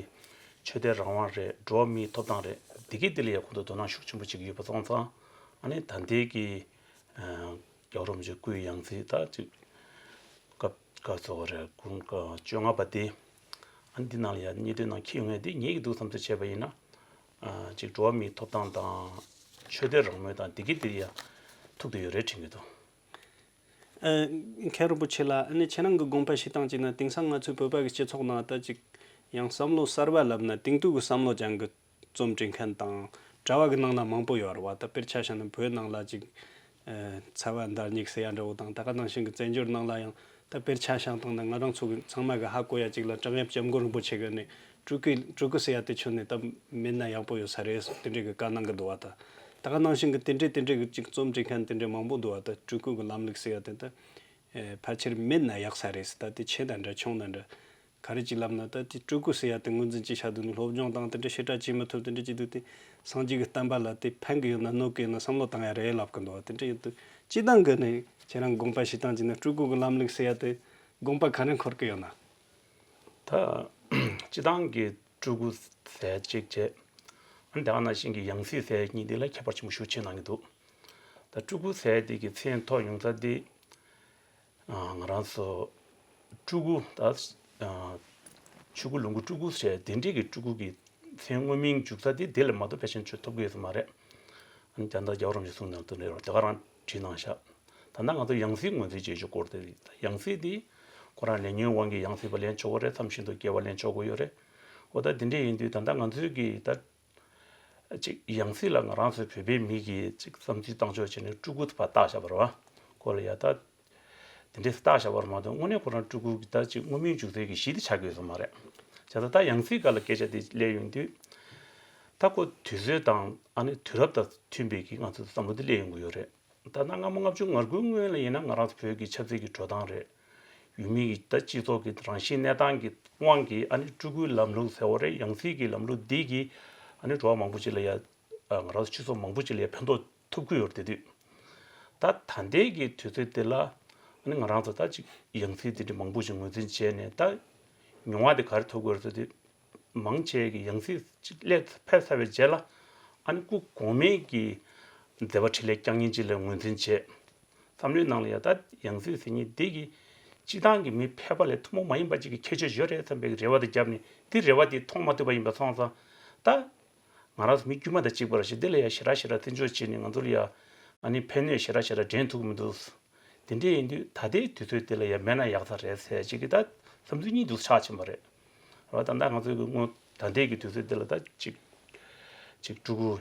ཆོས་དད་རང་དབང་རེད། འགྲོ་བ་མིའི་ཐོབ་ཐང་རེད། འདི་གི་དེ་ལ་ཡ་ཁོང་ཚོ་དོ་སྣང་ཤུགས་ཆེན་པོ་བྱེད་ཀྱི་ཡོད་པ་སོང་ཙང་། ཨ་ནི་ད་ལྟའི་གི་རྒྱལ་བ་རིན་པོ་ཆེ་སྐུའི་ཡང་སྲིད་ད་ཅིག་སྐབས་སྐབས་སུ་རེད། དགུང་བཅོ་ལྔ་པ་དེ། ཨ་ནི་འདི་ནང་ལ་ཡ་སྙིང་དོན་ནང་འཁྱེར་ཡོང་ཡ་དེ་ངེད་ཀྱི་འདུག་བསམ་ཚུལ་བྱས་པ་ཡིན་ན། ཨ་ཅིག་འགྲོ་བ་མིའི་ཐོབ་ཐང་དང་ཆོས་དད་རང་མོས་དང་འདི་གི་དེ་ལ་ཡ་ཐུག་བསྡད་ཡོད་རེད་དྲན་གྱི་འདུག། ཨ། མཁན་རིན་པོ་ཆེ་ལགས། ཨ་ནི་ཁྱེད་རང་གི་དགོངས་པ་བཞེས་སྟངས་ཅིག་ན་དེང་སང་ང་ཚོའི་བོད་པ་གི་སྤྱི་ཚོགས་ནང་ད་ཅིག་ཡང་བསམ་བློ་གསར་བ་ལབ་ན་དེང་དུས་ཀྱི་བསམ་བློ་ཅན་གྱི་རྩོམ་འབྲི་མཁན་དང་གྲྭ་བ་གི་ནང་ན་མང་པོ་ཡོད་རེད་བ། ད་དཔེར་ཆ་བཞག་ན་བོད་ནང་ལ་ཅིག་ཨ་ཚ་བ་འདར་སྙིགས་ཟེར་ཡ་འདྲ་བོ་དང་། ད་ག་ནང་བཞིན་གྱི་བཙན་བྱོལ་ནང་ལ་ཡང་ད་དཔེར་ཆ་བཞག་བཏང་ན་ང་རང་ཚོ་གི་ཚང་མ་གི་ཧ་གོ་ཡ་ཅིག་ལ་བྲག་གཡབ་སྐྱབས་མགོན་རིན་པོ་ཆེ་གི་ནི་སྤྲུལ་སྐུ་སྤྲུལ་སྐུ་ཟེར་ཡ་དེ་ཁྱོན་ནས་ད་མེད་ན་ཡག་པོ་ཡོད་ས་རེད་དེ་འདྲའི་གི་བཀའ་གནང་གི་འདུག་བ། ད་ད་ག་ནང་བཞིན་གི་དེ་འདྲའི་དེ་འདྲའི་གི་ཅིག་རྩོམ་འབྲི་མཁན་དེ་འདྲའི་མང་པོ་འདུག་བ། ད་སྤྲུལ་སྐུ་གི་ལམ་ལུགས་ཟེར་ཡ་དེ་ད་ཨེ་ཕལ་ཆེར་མེད་ན་ཡག་ས་རེད་ཟེར། ད་དེ་ཆེ་ན་འདྲ་ཆུང་ན་འདྲ་ག་རེ་ཅིག་ལབ་ན། ད་དེ་སྤྲུལ་སྐུ་ཟེར་ཡ་དེ་ངོས་འཛིན་ཅིག་བྱ་དུས་ནི་སློབ་སྦྱོང་དང་དེ་འདྲ་ཞེ་དྲག་བྱེད་མི་ཐུབ། དེ་འདྲ་བྱེད་དུས་དེ་སངས་རྒྱས་ཀྱི་བསྟན་པ་ལ་དེ་ཕན་གི་ཡོད་ན་གནོད་གི་ཡོད་ན་བསམ་བློ་བཏང་ཡ་རེད་ལབ་གི་འདུག་བ། དེ་འདྲ་ཡིན་དུས་སྤྱི་བཏང་གི་ནི་ཁྱེད་རང་དགོངས་པ་བཞེས་སྟངས་ཅིག་ན་སྤྲུལ་སྐུ་གི་ལམ་ལུགས་ཟེར་ཡ་དེ་དགོངས་པ་ག་རེ་འཁོར་གི་ཡོད་ན། ད་སྤྱི་བཏང་གི་སྤྲུལ་སྐུ་ཟེར་གཅིག་བྱས། ཨ་ནི་ད་ག་ནང་བཞིན་གྱི་ཡང་སྲིད་ཟེར་གཉིས་འདི་ལ་ཁྱད་པར་ཆེན་པོ་ཞེ་པོ་ཅིག་གནང་གི་འདུག། ད་སྤྲུལ་སྐུ་ཟེར་འདི་གི་མཚན་ཐོགས་ཡོང་ས་འདི་ཨ་ང་རང་ཚོ་སྤྲུལ་སྐུ་ད་ཨ་ཆོས་སྐུ་ལོངས་སྐུ་སྤྲུལ་སྐུ་ཟེར་དེ་འདྲའི་གི་སྤྲུལ་སྐུ་གི་མཚན་དངོས་མིང་འཇུག་ས་དེ་དེ་ལས་མ་གཏོགས་ཕལ་ཆེར་ཆོས་ཐོབ་གི་ཡོད་ས་མ་རེད། ཨ་ནི་ད་ལྟ་རྒྱལ་བ་རིན་པོ་ཆེ་གསུང་གནང་དོན་རེད་བ། དེ་ག་རང་བྲིས་གནང་ཤག། ད་ལྟ་ང་ཚོ་ཡང་སྲིད་ངོས་འཛིན་བྱེད་ཆོག་སྐོར་དེ་རེད། ཡང་སྲིད་དེ་ཁོ་རང་ལས་ཉོན་དབང་གིས་ཡང་སྲིད་པ་ལེན་ཆོག་གི་རེད། མཚམས་བཞིན་དུ་སྐྱེ་བ་ལེན་ཆོག་གི་ཡོད་རེད། འོ་ད་དེ་འདྲ་ཡིན་དུས་ད་ལྟ་ང་ཚོའི་གི་ད་ཅིག་ཡང་སྲིད་ལ་ང་རང་ཚོའི་བོད་པའི་མི་གིས་ཅིག་བསམ་ཚུལ་བཏང་ཕྱོགས་བྱས་ནས་སྤྲུལ་སྐུ་ཕར་བཏགས་བཞག་པ་རེད་བ། ཁོ་ལ་ཡ་ད་དེ་འདྲའི་བཏགས་བཞག་པ་རེད་མ་གཏོགས་དངོས་གནས་ཁོ་རང་སྤྲུལ་སྐུ་གི་ད་ཅིག་དངོས་མིང་འཇུག་སའི་གི་གཞི་དེ་ཆགས་ཀྱི་ཡོད་ས་མ་རེད། བྱས་ཙང་ད་ཡང་སྲིད་སྒང་ལ་སྐད་ཆ་དེ་སླེབས་ཡོང་དུས། ད་ཁོ་དུས་ཚོད་དང་ཨ་ནི་དུས་རབས་དང་མཐུན་པའི་གི་ང་ཚོའི་བསམ་བློ་དེ་སླེབས་ཡོང་གི་ཡོད་རེད། ད་ལྟ་སྔ་མོ་ལྔ་བཅུ་ང་དགུའི་སྔོན་ལ་ཡིན་ན་ང་རང་ཚོ་བོད་ཀྱི་ཆབ་སྲིད་ཀྱི་འགྲོ་སྟངས་རེད། ཡུལ་མི་གི་ད་སྤྱི་ཚོགས་ཀྱི་རང་བཞིན་གནས་སྟངས་ཀྱི་དབང་གིས་ཨ་ནི་སྤྲུལ་སྐུའི་ལམ་ལུགས་ཟེར་བ་རེད། ཡང་སྲིད་ཀྱི་ལམ་ལུགས་འདི་གིས་ཨ་ནི་འགྲོ་བ་མང་པོ་ཅིག་ལ་ཡ། ང་རང་ཚོ་སྤྱི་ཚོགས་མང་པོ་ཅིག་ལ་ཡ་ཕན་ཐོགས་ཐུབ་ཀྱི་ཡོད་རེད། དེ་དུས་ད་ད་ལྟའི་གི་དུས་ཚོད་འདི་ལ་ཨ་ནི་ང་རང་ཚོ་ད་ཅིག་ཡང་སྲིད་འདི་འདྲ་མང་པོ་ཅིག་ངོས་འཛིན་བྱས་ནས་ད་མྱོང་བ་དེ་ག་རེ་ཐོབ་ཀྱི་ཡོད་རེད་ཟེར་དུས། མང་ཆེ་གི་ཡང་སྲིད་ཅིག་སླེབས་ཕེབས་ཚར་བའི་རྗེས་ལ་ཨ་ནི་སྐུ་གོང་མའི་གི་མཛད་པ་འཕྲིན་ལས་བསྐྱངས་མཁན་ཅིག་ལ་ངོས་འཛིན་བྱས། བསམ་བློའི་ནང་ལ་ཡ་ད་ཡང་སྲིད་ཟེར་མཁན་འདི་གི་སྤྱི་བཏང་གི་མི་ཕལ་པ་ལས་ཐུན་མོང་མ་ཡིན་པ་ཅིག་གི་ཁྱད་ཆོས་ཡོད་རེད་བསམ་པའི་རེ་བ་དེ་བརྒྱབ་ནས་དེ་རེ་བ་དེ་མཐོང་མ་ཐུབ་པ་ཡིན་པ་སོང་ཙང་ད་ང་རང་ཚོ་མི་དཀྱུས་མ་དང་གཅིག་པ་རེད་ཤག་འདི་ལ་ཡ་ཞེ་དྲག་ཞེ་དྲག་བརྩི་འཇོག་བྱས་ནས་ང་ཚོ་ལ་ཡ་ཨ་ནི་ཕན་གནོད་ཞེ་དྲག་ཞེ་དྲག་འདྲེན་ཐུབ་ཀྱི་མི་འདུག་དེ་འདྲ་ཡིན་དུས་ད་ལྟའི་དུས་ཚོད་འདི་ལ་ཡ་མེད་ན་ཡག་ས་རེད་ཟེར་ཅིག་གི་ད་བསམ་ཚུལ་གཉིས་འདུག་ཆགས་ཕྱིན་པ་རེད། རེད་བ། ད་ལྟ་ང་ཚོའི་གི་སྔོན་ད་ལྟའི་གི་དུས་ཚོད་འདི་ལ་ད་ཅིག་ཅིག་སྤྲུལ་སྐུ་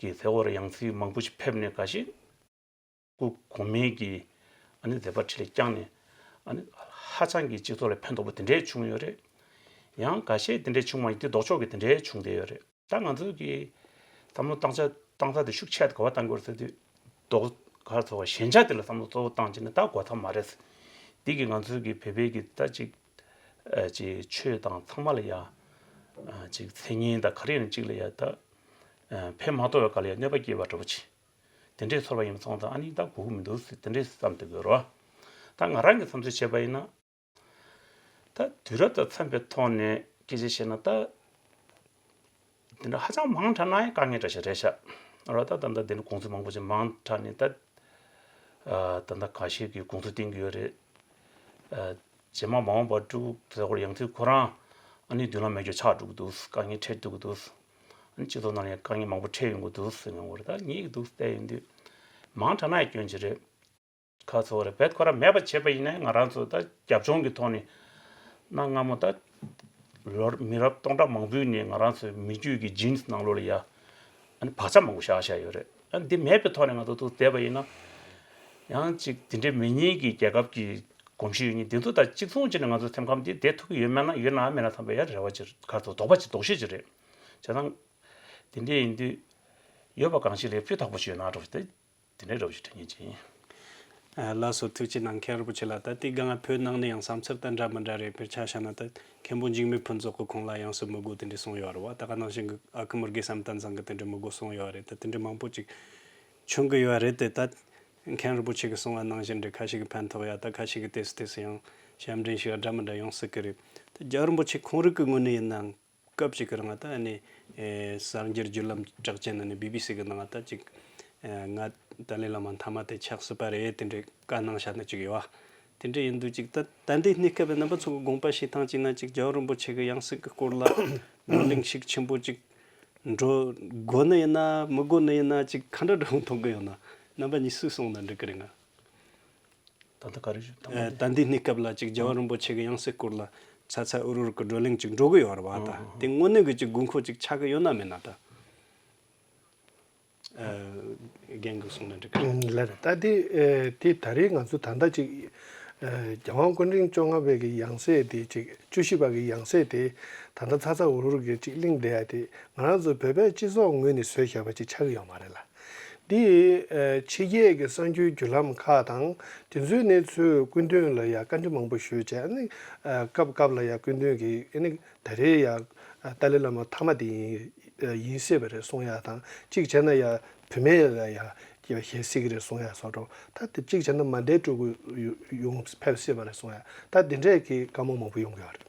གི་ཟེར་བ་རེད། ཡང་སྲིད་མང་པོ་ཞིག་ཕེབས་ནས་འགའ་ཞིག་སྐུ་གོང་མའི་གི་ཨ་ནི་མཛད་པ་འཕྲིན་ལས་བསྐྱངས་ནས་ཨ་ནི་ཧ་ཅང་གི་སྤྱི་ཚོགས་ལ་ཕན་ཐོགས་པ་དེ་འདྲས་བྱུང་ཡོད་རེད། ཡང་འགའ་ཤས་དེ་འདྲས་བྱུང་མ་ཡིན་དེ་ལྡོག་ཕྱོགས་ཀྱི་དེ་འདྲས་བྱུང་བསྡད་ཡོད་རེད། ད་ང་ཚོ་གི་བསམ་བློ་བཏང་ཆ་བཏང་ས་དེ་ཤུགས་ཆེ་ག་བ་བཏང་དགོས་ཟེར་དུས་ལྡོག་ག་རེ་ཟེར་བ་ཞན་ཆ་དེ་ལ་བསམ་བློ་གཙོ་བོ་བཏང་བྱས་ནས་ད་གོ་ཐབས་མ་རེད། འདི་གི་ང་ཚོའི་གི་བོད་པའི་གི་ད་ཅིག་ཨ་ཅིག་ཆོས་དང་ཚང་མ་ལ་ཡ་ཨ་ཅིག་མཚན་སྙན་དང་ག་རེ་ཡིན་ཅིག་ལ་ཡ་ད་ཨ་ཕན་མ་ཐོགས་པའི་སྐབས་ལ་ཡ་གནོད་པ་སྐྱེལ་བ་འདྲ་པོ་ཅིག་དེ་འདྲས་ཚོར་བ་ཡིན་སོང་ཙང་ཨ་ནི་ད་དགོས་ཀྱི་མི་འདུག་ཟེར་དེ་འདྲས་བསམ་བསྡད་དགོས་རེད་བ། ད་ང་རང་གི་བསམ་ཚུལ་བྱས་པ་ཡིན་ན། ད་དུས་རབས་དང་འཚམས་པའི་ཐོག་ནས་སྐད་ཆ་བཤད་ན་ད། དེ་འདྲ་ཧ་ཅང་མང་དྲགས་ན་ཡང་དཀའ་ངལ་འདྲ་ཞིག་རེད་ཤག་རེད་བ། ད་ད་ལྟ་དེ་འདྲ་དགོངས་ཚུལ་མང་པོ་ཅིག་མང་དྲགས་ནས་ད། ཨ་ད་ལྟ་འགའ་ཤས་ཀྱིས་དགོངས་ཚུལ་བསྟན་གྱི་ཡོད་རེད། ཨ་རྗེས་མ་མ་འོངས་པར་སྤྲུལ་སྐུ་ཟེར་སྐོར་ཡང་སྲིད་ཁོ་རང་ཨ་ནི་མདུན་ལམ་མེད་རྒྱུ་ཆགས་འགྲོ་གི་འདུག་དཀའ་ངལ་འཕྲད་འགྲོ་གི་འདུག་ཨ་ནི་སྤྱི་ཚོགས་ནང་ལ་ཡང་དཀའ་ངལ་མང་པོ་འཕྲད་ཡོང་གི་འདུག་ཟེར་མྱོང་གི་རེད། ད་ངེད་ཀྱི་འདུག་བལྟས་ཡོང་དུས་མང་དྲགས་ན་ཡང་སྐྱོན་ཅིག་རེད། ཁ་ཚོ་རེ་བེད་ཁོ་ར་མེད་པ་བྱས་པ་ཡིན་ན་ང་རང་ཚོ་ད་རྒྱབ་ལྗོངས་ཀྱི་ཐོག་ནས་གནའ་སྔ་མོ་ད་ལོར་མི་རབས་སྟོང་ཕྲག་མང་པོའི་ནས་ང་རང་ཚོའི་མི་རྒྱུད་ཀྱི་ཇིན་སི་ནང་ལོགས་ལ་ཡ་ཨ་ནི་བག་ཆགས་མང་པོ་བཞག་བཞག་ཡོད་རེད། ཨ་འདི་མེད་པའི་ཐོག་ནས་ང་ཚོ་ཐུག་བསྡད་པ་ཡིན་ན་ཡང་ཅིག་དེ་འདྲའི་མི་ཉིད་ཀྱི་རྒྱལ་ཁབ་ཀྱི་གོམས་གཤིས་ཡོད་མཁན་དེ་ཚོ་ད་གཅིག་མཚུངས་བྱས་ནས་ང་ཚོ་སེམས་ཁམས་དེ་བསྡད་ཐུབ་ཀྱི་ཡོད་མེད་ན་ཡོད་ན་མེད་ན་བསམ་པའི་ཡ་རེ་བ་ཅིག་ཁ་ཚོ་དོགས་པ་ཅིག་དོགས་གཞི་ཅིག་རེད། བྱས་ཙང་དེ་འདྲ་ཡིན་དུས་ཡོད་པ་གང་ཞིག་ལས་སྤུས་དག་པོ་ཞིག་ཡོད་ན་འགྲོ་ཞིག་དེ། དེ་འདྲའི་རོབ་ཞིག་དྲན་ཉན་ཅིང་། ལགས་སོ། ཐུགས་རྗེ་གནང་། མཁན་རིན་པོ་ཆེ་ལགས། ད་ལྟའི་སྒང་བོད་ནང་ནས་ཡང་བསམ་ཚུལ་ད་འདྲ་མི་འདྲ་རེད། དཔེར་ཆ་བཞག་ན་ད་མཁན་པོ་འཇིགས་མེད་ཕུན་ཚོགས་ཀྱིས་ཁོང་ལ་ཡང་སྲིད་མི་དགོས་དེ་འདྲ་གསུངས་ཡོད་རེད་བ། ད་ག་ནང་བཞིན་གྱི་ཨ་ཁུ་མུར་གེ་བསམ་གཏན་ཚང་གིས་དེ་འདྲ་མི་དགོས་གསུངས་ཡོད་རེད། ད་དེ་འདྲ་མང་པོ་ཅིག་བྱུང་གི་ཡོད་རེད་དེ། ད་མཁན་རིན་པོ་ཆེ་གིས་གསུངས་པ་ནང་བཞིན་འདྲ་ཁ་ཤས་ཀྱིས་ཕན་ཐོགས་ཡ། ད་ཁ་ཤས་ཀྱིས་དེ་སུ་དེ་སུ་ཡང་ཞབས་འདྲེན་ཞིག་འདྲ་མི་འདྲ་ཡོང་སྲིད་ཀྱི་རེད། ད་རྒྱལ་བ་རིན་པོ་ཆེ་ཁོང་རང་གི་ངོས་ནས་ཡིན་ནའང་། སྐབས་ཅིག་གི་རིང་ད་ཨ་ནི་ཨེ་གསར་འགྱུར་བརྒྱུད་ལམ་གྲགས་ཅན་ཨ་ནི་བི་བི་སི་གི་ནང་ད་ཅིག་ཨེ་ང་ཏཱ་ལའི་བླ་མ་མཐའ་མ་དེ་ཆགས་སྲིད་པ་རེད་དེ་འདྲའི་བཀའ་གནང་བཞག་ནི་ཅིག་ཡོད་བ། དེ་འདྲ་ཡིན་དུས་ཅིག་ད་ད་ལྟའི་གནས་སྐབས་རྣམ་པ་ཚོ་གི་དགོངས་པ་བཞེས་སྟངས་ཅིག་ན་ཅིག་རྒྱལ་བ་རིན་པོ་ཆེ་གི་ཡང་སྲིད་ཀྱི་སྐོར་ལ་བགྲོ་གླེང་ཤུགས་ཆེན་པོ་ཅིག་འགྲོ་དགོས་ནི་ཡིན་ན་མི་དགོས་ནི་ཡིན་ན་ཅིག་ག་འདྲ་འདྲ་བོ་མཐོང་གི་ཡོད་ན། རྣམ་པ་གཉིས་སུས་གསུངས་ན་འགྲིག་གི་རེད་ང་། ད་ལྟ་ག་རེ་ཞུ། ད་ལྟ་འདིའི་གནས་སྐབས་ལ་ཅིག་རྒྱལ་བ་རིན་པོ་ཆེ་གི་ཡང་སྲིད་སྐོར་ལ་ཚ་ཚ་འུར་འུར་གི་བགྲོ་གླེང་ཅིག་འགྲོ་གི་ཡོད་རེད་བ། ད་དེ་དངོས་གནས་གི་ཅིག་དགོས་མཁོ་ཅིག་ཆགས་གི་ཡོད་ན་མེད་ན་ད། རྒན་གི་གསུང་ན་འགྲིག་གི་རེད། ལགས་རེད། ད་དེ་དེ་ད་རེས་ང་ཚོ་ད་ལྟ་ཅིག་རྒྱལ་དབང་སྐུ་ཕྲེང་བཅོ་ལྔ་པའི་གི་ཡང་སྲིད་དེ་ཅིག་བཅུ་བཞི་པ་གི་ཡང་སྲིད་དེ་ད་ལྟ་ཚ་ཚ་འུར་འུར་གི་ཅིག་གླེང་བསྡད་ཡ་དེ་ང་རང་ཚོ་བོད་པའི་སྤྱི་ཚོགས་ངོས་ནས་བཟོས་བཞག་པ་ཅིག་ཆགས་ཀྱི་ཡོད་མ་རེད་ལ། འདི་ཕྱི་རྒྱལ་གྱི་གསར་འགྱུར་བརྒྱུད་ལམ་ཁག་དང་དེ་ཚོའི་གནས་ཚུལ་སྐུ་མདུན་ལ་ཡ་བཀའ་འདྲི་མང་པོ་ཞུས་བྱས་ནས་སྐབས་སྐབས་ལ་ཡ་སྐུ་མདུན་གྱིས་ཨ་ནི་ད་རེས་ཡ་ཏཱ་ལའི་བླ་མ་མཐའ་མ་དེ་ཡིན་ཡིན་སྲིད་པ་རེད་གསུང་ཡ་དང་གཅིག་བྱས་ན་ཡ་བུད་མེད་ལ་ཡ་ཞེད་སྲིད་ཀྱི་རེད་གསུང་ཡ་སོགས་འགྲོ། ད་དེ་གཅིག་བྱས་ན་མ་འདས་སྤྲུལ་སྐུ་ཡོང་ཕེབས་སྲིད་པ་རེད་གསུང་ཡ་ད་དེ་འདྲས་ཀྱི་བཀའ་མོལ་མང་པོ་ཡོང་གི་ཡོད་རེད།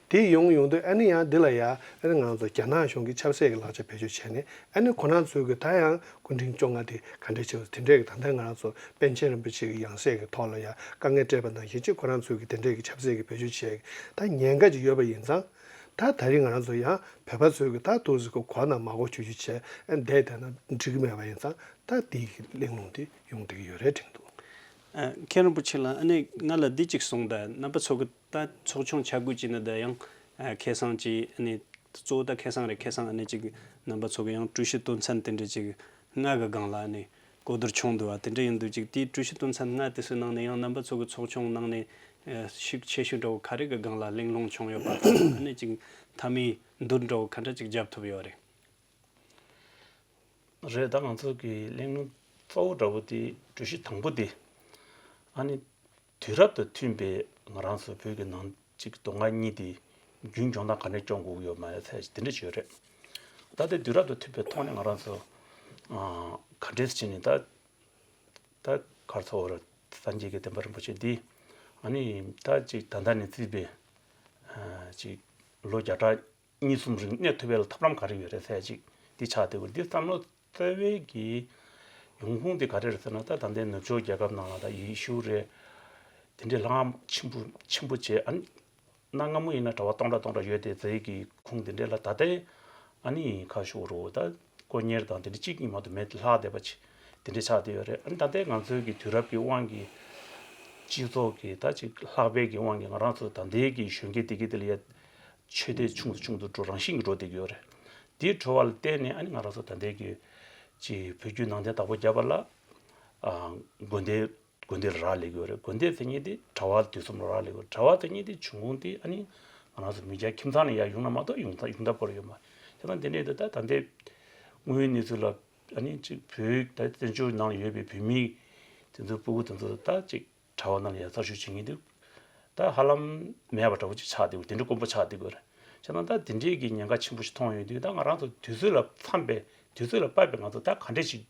དེ་ཡོང་ཡོང་དུས་ཨ་ནི་ཡང་འདི་ལ་ཡ་ཨ་ནི་ང་ཚོ་རྒྱ་ནག་གཞུང་གི་ཆབ་སྲིད་ཀྱི་ལག་ཆ་བེད་སྤྱོད་བྱས་ནས་ཨ་ནི་ཁོ་རང་ཚོའི་གི་ད་ཡང་སྐུ་ཕྲེང་བཅོ་ལྔ་དེ་ག་འདྲས་བྱས་དེ་འདྲས་ཀྱི་ད་ལྟ་ང་རང་ཚོ་པཎ་ཆེན་རིན་པོ་ཆེ་གི་ཡང་སྲིད་ཀྱི་ཐོག་ལ་ཡ་དཀའ་ངལ་སྤྲད་པ་ནང་བཞིན་ཅིག་ཁོ་རང་ཚོའི་གི་དེ་འདྲས་ཀྱི་ཆབ་སྲིད་ཀྱི་བེད་སྤྱོད་བྱས་ད་ཉེན་ཁ་ཅིག་ཡོད་པ་ཡིན་ཙང་ད་ད་རིང་ང་རང་ཚོ་ཡང་བོད་པ་ཚོའི་གི་ད་ཏོག་ཙམ་གི་གོ་ན་མ་གོ་ཆུ་ཆུ་བྱས་ཨ་ནི་བསྡད་བསྡད་ན་འགྲིག་གི་མེད་པ་ཡིན་ཙང་ད་དེའི་གི་གླེང་སློང་དེ་ཡོང་བསྡད་ཀྱི་ཡོད་རེད་དྲན་འདུག་ཨ། མཁན་རིན་པོ་ཆེ་ལགས། ཨ་ནི་ང་ལ་འདི་གཅིག་གསུངས་དང་། རྣམ་པ་ཚོ་གི་ད་ཚོགས་ཆུང་ཆ་བགོས་བྱས་ནས་ད་ཡང་། ཨ། ཁེ་བཟང་ཅིག་ཨ་ནི་གཙོ་བོ་ད་ཁེ་བཟང་རེད། ཁེ་བཟང་ཨ་ནི་ཅིག་རྣམ་པ་ཚོ་གི་ཡང་གྲོས་གཞི་དོན་ཚན་དེ་འདྲ་ཅིག་ལྔ་གི་སྒང་ལ་ཨ་ནི་གོ་བསྡུར་བྱུང་འདུག་པ། དེ་འདྲ་ཡིན་དུས་ཅིག་དེའི་གྲོས་གཞི་དོན་ཚན་ལྔ་དེ་ཚོའི་ནང་ནས་ཡང་རྣམ་པ་ཚོ་གི་ཚོགས་ཆུང་ནང་ནས། ཨ། ཤུགས་ཆེ་ཤོས་འདྲ་བོ་ག་རེ་གི་སྒང་ལ་གླེང་སློང་བྱུང་ཡོད་པ་དང་། ཨ་ནི་ཅིག་མཐའ་མའི་མདུན་འདྲ་བོ་ག་འདྲ་ཅིག་རྒྱབ་ཐུབ་ཡོད་རེད། རེད། ད་ང་ཚོ་གི་གླེང་སློང་གཙོ་བོ་འདྲ་བོ་དེ། གྲོས་གཞི་དང་པོ་དེ། ཨ་ནི་དུས་རབས་དང་མཐུན་པའི་ང་རང་ཚོ་བོད་ཀྱི་ནང་གཅིག་མདོ་སྔགས་གཉིས་དེ་རྒྱུན་སྐྱོང་སྟངས་ག་འདྲ་སྐྱོང་དགོས་ཀྱི་ཡོད་མ་རེད་ཟེར་དེ་འདྲ་བརྗོད་རེད། ད་དེ་དུས་རབས་དང་མཐུན་པའི་ཐོག་ནས་ང་རང་ཚོ། ཨ། ག་འདྲས་བྱས་ནས་ད་ད་གར་ཚོ་བར་སངས་རྒྱས་ཀྱི་བསྟན་པ་རིན་པོ་ཆེ་འདི། ཨ་ནི་ད་ཅིག་ད་ལྟ་ནས་བརྩིས་པའི། ཨ། ཅིག་ལོ་བརྒྱ་ཕྲག་གཉིས་གསུམ་རིང་གནས་ཐུབ་པའི་ལ་ཐབས་ལམ་ག་རེ་ཡོད་རེད་ཟེར་ཅིག་འདི་ཆགས་བསྡད་ཡོད། འདི་བསམ་བློ་རྩ་བའི་གི་ཡོང་ཁུངས་དེ་ག་རེ་རེད་ཟེར་ན། ད་ད་ལྟའི་ནུབ་ཕྱོགས་རྒྱལ་ཁབ་ནང་ལ་ད་ཡེ་ཤུ་རེད། དེ་འདྲའི་ལྷ་ཁང་ཆེན་པོ་ཆེན་པོ་བྱས། ཨ་ནི་གནའ་སྔ་མོ་ཡིན་ན་གྲྭ་པ་སྟོང་ཕྲག་སྟོང་ཕྲག་ཡོད་དེ་ཟེར་གི་ཁུངས་དེ་འདྲའི་ལ། ད་ལྟའི་ཨ་ནི་ཁ་ཤོར་རོ། ད་དཀོན་གཉེར་དང་དེ་འདྲ་གཅིག་གཉིས་མ་གཏོགས་མེད། ལྷག་བསྡད་པ་ཅིག་དེ་འདྲ་ཆགས་བསྡད་ཡོད་རེད། ཨ་ནི་ད་ལྟའི་ང་ཚོའི་གི་དུས་རབས་ཀྱི་དབང་གིས། སྤྱི་ཚོགས་ཀྱི་ད་ཅིག་ལྷག་པའི་གི་དབང་གིས་ང་རང་ཚོ་ད་ལྟའི་གི་གཞོན་སྐྱེས་དེ་གི་དེ་ལ་ཡ་ཆོས་དད་ཆུང་དུ་ཆུང་དུ་འགྲོ། རང་བཞིན་གྱིས་འགྲོ་བསྡད་ཀྱི་ཡོད་རེད། དེའི་འགྲོ་བ་ལ་བརྟེན་ནས་ཨ་ནི་ང་རང་ཚོ་ད་ལྟའི་གི་ཅིག་བོད་བརྒྱུད་ནང་བསྟན་བདག་པོ་རྒྱབ་པ་ལ། ཨ། དགོན་སྡེ་དགོན་སྡེ་ལ་རག་ལས་ཀྱི་ཡོད་རེད། དགོན་སྡེ་ཟེར་མཁན་དེ་གྲྭ་པ་དུས་གསུམ་ལ་རག་ལས་ཀྱི་ཡོད་རེད། གྲྭ་པ་ཟེར་མཁན་དེ་འབྱུང་ཁུངས་དེ་ཨ་ནི་ང་རང་ཚོ་མི་སྐྱ་ཁྱིམ་ཚང་ནས་ཡར་ཡོང་ན་མ་གཏོགས་ཡོང་ཐབས་ཡོང་ཐབས་ཁོ་རང་ཡོད་མ་རེད། དེ་ན་དེ་འདྲའི་དེ་ད་ད་ལྟའི་དངོས་ཡོད་གནས་ཚུལ་ལ། ཨ་ནི་ཅིག་བོད་ད་བཙན་བྱོལ་ནང་ལ་ཡོད་པའི་བོད་མི་དེ་ཚོ་སྤུ་གུ་དེ་ཚོ་ད་ཅིག་གྲྭ་པ་ནང་ལ་ཡར་གསར་ཞུགས་བྱེད་མཁན་དེ་ད་ཧ་ལམ་མེད་པ་འདྲ་བོ་ཅིག་ཆགས་བསྡད་ཡོད། དེ་འདྲ་དཀོན་པོ་ཆགས་བསྡད་ཡོད་རེད། བྱས་ན་ད་དེ་འདྲའི་གི་ཉེན་ཁ་ཆེན་པོ་ཞིག་མཐོང་ཡོང་དུས། ད་ང་རང་ཚོ་དུས་ཚོད་ལ་འཚམས་པའི། དུས་ཚོད་ལ་བབས་པའི་ང་ཚོ་ད་ག་འདྲས་ཞིག་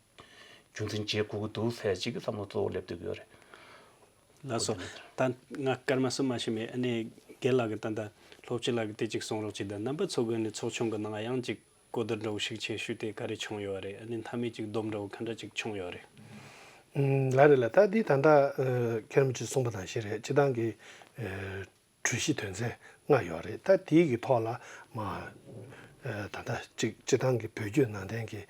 རྒྱུན་འཛིན་བྱེད་དགོས་ཀྱི་འདུག་ཟེར་ཅིག་གི་བསམ་བློ་གཙོ་བོ་སླེབས་བསྡད་ཀྱི་ཡོད་རེད། ལགས་སོ། ད་ང་སྐར་མ་གསུམ་མ་ཕྱིན་པས། ཨ་ནི་རྒན་ལགས་ཀྱིས་ད་ལྟ་སློབ་སྤྱི་ལགས་ཀྱིས་དེ་གཅིག་གསུང་རོགས་གྱིས། ད་རྣམ་པ་ཚོ་གི་ནི་ཚོགས་ཆུང་གི་ནང་ཡང་ཅིག་གོ་བསྡུར་འདྲ་བོ་ཤུགས་ཆེ་ཤོས་དེ་ག་རེ་བྱུང་ཡོད་རེད། ཨ་ནི་མཐའ་མའི་ཅིག་སྡོམ་འདྲ་བོ་ག་འདྲ་ཅིག་བྱུང་ཡོད་རེད། ཨུམ། ལགས་རེད་ལགས། ད་འདི་ད་ལྟ་ཨ་མཁན་རིན་པོ་ཆེས་གསུངས་པ་ནང་བཞིན་རེད། སྤྱི་བཏང་གི་ཨ་གྲོས་གཞི་དོན་ཚན་ལྔ་ཡོད་རེད། ད་དེའི་གི་ཐོག་ལ་མ་ཨ་ད་ལྟ་ཅིག་སྤྱི་བཏང་གི་བོད་བརྒྱུད་ནང་བསྟན་གྱི་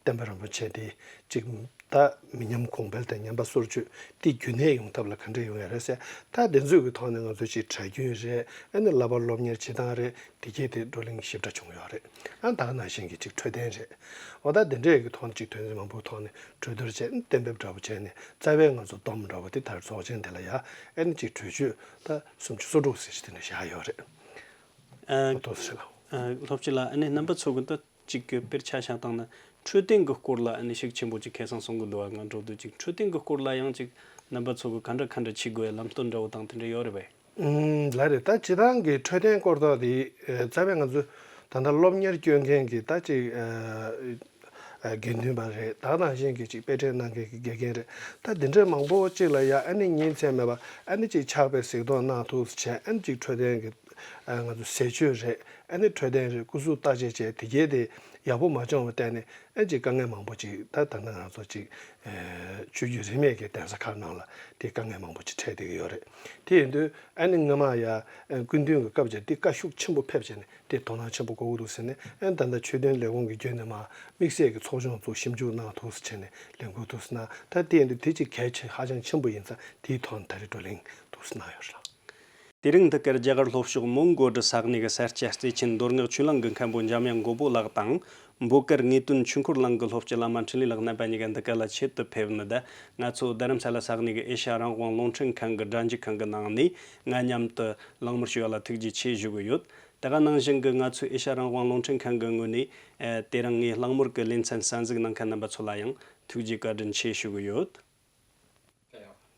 བསྟན་པ་རིན་པོ་ཆེ་དེ་ཅིག་ད་མི་ཉམས་གོང་འཕེལ་དང་ཉམས་པ་སོར་ཆུད་དེ་རྒྱུན་གནས་ཡོང་ཐབས་ལ་ག་འདྲ་ཡོང་ཡ་རེད་ཟེར། ད་དེ་ཚོའི་གི་ཐོག་ནས་ང་ཚོ་ཅིག་གྲྭ་རྒྱུན་རེད། ཨ་ནི་བསླབ་པ་སློབ་གཉེར་བྱེད་སྟངས་རེད། དེ་གས་དེ་བགྲོ་གླེང་ཞིབ་ཕྲ་བྱུང་ཡོད་རེད། ཨ་ད་ག་ནང་བཞིན་གྱི་ཅིག་འཕྲོད་བསྟེན་རེད། འོ་ད་དེ་འདྲས་ཀྱི་ཐོག་ནས་ཅིག་དོན་ཚན་མང་པོའི་ཐོག་ནས་གྲོས་བསྡུར་བྱས། གཏན་འབེབས་འདྲ་པོ་བྱས་ནས་རྩ་བའི་ང་ཚོ་སྡོམ་འདྲ་པོ་དེ་ད་རེས་ཚོགས་ཆེན་དེ་ལ་ཡ་ཨ་ནི་ཅིག་གྲོས་ཆོད་ད་སུམ་ཅུ་སོ་དྲུག་ཟེར་ཞིག་དེ་འདྲ་བཞག་ཡོད་རེད། ཨ། ཐུགས་རྗེ་ཆེ་ལགས། ཨ། སློབ་སྤྱི་ལགས། ཨ་ནི་རྣམ་པ་ཚོ་གི་ད་ཅིག་གི་དཔེར་ཆ་བཞག་བཏང་ན། འཕྲོད་བསྟེན་གྱི་སྐོར་ལ་ཨ་ནི་ཤུགས་ཆེན་པོ་ཅིག་ཁེ་བཟང་གསུང་གི་འདུག་པ། ང་འགྲོ་དུས་ཅིག་འཕྲོད་བསྟེན་གྱི་སྐོར་ལ་ཡང་ཅིག་རྣམ་པ་ཚོ་གི་ག་འདྲ་ག་འདྲ་བྱེད་དགོས་ལམ་སྟོན་འདྲ་པོ་དང་དེ་འདྲ་ཡོད་རེད་པས། ཨུམ། ལགས་རེད། ད་སྤྱི་བཏང་གི་འཕྲོད་བསྟེན་སྐོར་ཐོག་དེ་ཨ་རྩ་བའི་ང་ཚོ་ད་ལྟ་སློབ་གཉེར་སྐྱོན་མཁན་གྱི་ད་ཅིག་ཨ་ཨ་དགེ་འདུན་པ་རེད། ད་ག་ནང་བཞིན་གྱི་ཅིག་དཔེ་ཁྲིད་གནང་མཁན་གྱི་དགེ་རྒན་རེད། ད་འདི་འདྲའི་མང་པོ་ཅིག་ལ་ཡ་ཨ་ནི་ཉིན་མཚན་མེད་པ་ཨ་ནི་ཅིག་ཕྱག་དཔེ་གཟིགས་རྟོག་གནང་ཐུབ་ཙམ་བྱས། ཨ་ནི་ཅིག་འཕྲོད་བསྟེན་གྱི་ཨ་ང་ཚོ་ཟས་སྤྱོད་རེད། ཨ་ནི་འཕྲོད་བསྟེན་རེད། སྐུ་གཟུགས་བརྟག་དཔྱད་བྱས། དེ་གས་དེ་ཡག་པོ་མ་བྱུང་བའི་སྟེང་ནས་ཨ་ཅིག་དཀའ་ངལ་མང་པོ་ཅིག་ད་ད་ལྟ་ང་ཚོ་ཅིག་ཨ་ཆོས་བརྒྱུད་རིས་མེད་ཀྱི་གདན་ས་ཁག་ནང་ལ་དེ་དཀའ་ངལ་མང་པོ་ཅིག་འཕྲད་བསྡད་ཀྱི་ཡོད་རེད། དེ་ཡིན་དུས་ཨ་ནི་སྔོན་མ་ཡ་ཨ་སྐུ་མདུན་གྱི་སྐབས་ཀྱི་དེ་བཀའ་ཤུགས་ཆེན་པོ་ཕེབས་བྱས་ནས་དེ་དོ་སྣང་ཆེན་པོ་དགོས་ཀྱི་འདུག་ཟེར་ནས། ཨ་ནི་ད་ལྟ་ཆོས་དོན་ལས་ཁུངས་ཀྱི་བརྒྱུད་ནས་མར་དམིགས་བསལ་གྱི་ཚོགས་ཆུང་ཚོ་ཞིབ་འཇུག་གནང་ཐུབ་ཙམ་བྱས་ནས་ལས་འགུལ་ཐུབ་ཙམ་གནང་། ད་དེ་ཡིན་དུས་དེ་ཅིག་གལ་ཆེ་ཧ་ཅང་ཆེན་པོ་ཡིན་ཙང་དེའི་ཐོག་ནས་ད་རེས་བགྲོ་གླེང་ཐུབ་ཙམ་གནང་ཡོད་རེད་ལགས། དེ་རིང་འདི་གར་རྒྱ་གར་ལྷོ་ཕྱོགས་མོན་གྷོ་གྲུ་ས་གནས་ཀྱི་ས་སྐྱ་བརྩེ་ཆེན་མདོ་སྔགས་ཆོས་གླིང་གི་མཁན་པོ་འཇམ་དབྱངས་མགོན་པོ་ལགས་དང་། འབོད་དཀར་ངེས་དོན་ཆོས་འཁོར་གླིང་གི་སློབ་སྤྱི་བླ་མ་འཕྲིན་ལས་ལགས་རྣམ་པ་གཉིས་ཀ་འདི་ག་ལ་ཆེད་དུ་ཕེབས་ནས། ད་ང་ཚོ་རྡ་རམ་ས་ལ་ས་གནས་ཀྱི་ཨེ་ཤ་རང་དབང་རླུང་འཕྲིན་ཁང་གི་སྒྲ་འཇུག་ཁང་གི་ནང་ནས་ང་མཉམ་དུ་གླེང་མོལ་ཞུ་བ་ལ་ཐུགས་རྗེ་ཆེ་ཞུ་གི་ཡོད། དེ་ག་ནང་བཞིན་གྱི་ང་ཚོའི་ཨེ་ཤ་རང་དབང་རླུང་འཕྲིན་ཁང་གི་ངོས་ནས། ཨ། དེ་རིང་ངའི་གླེང་མོལ་གྱི་ལེ་ཚན་གསན་གཟིགས་གནང་མཁན་རྣམ་པ་ཚོ་ལ་ཡང་ཐུགས་རྗེ་བཀའ་དྲིན་ཆེ་ཞུ་གི་ཡོད།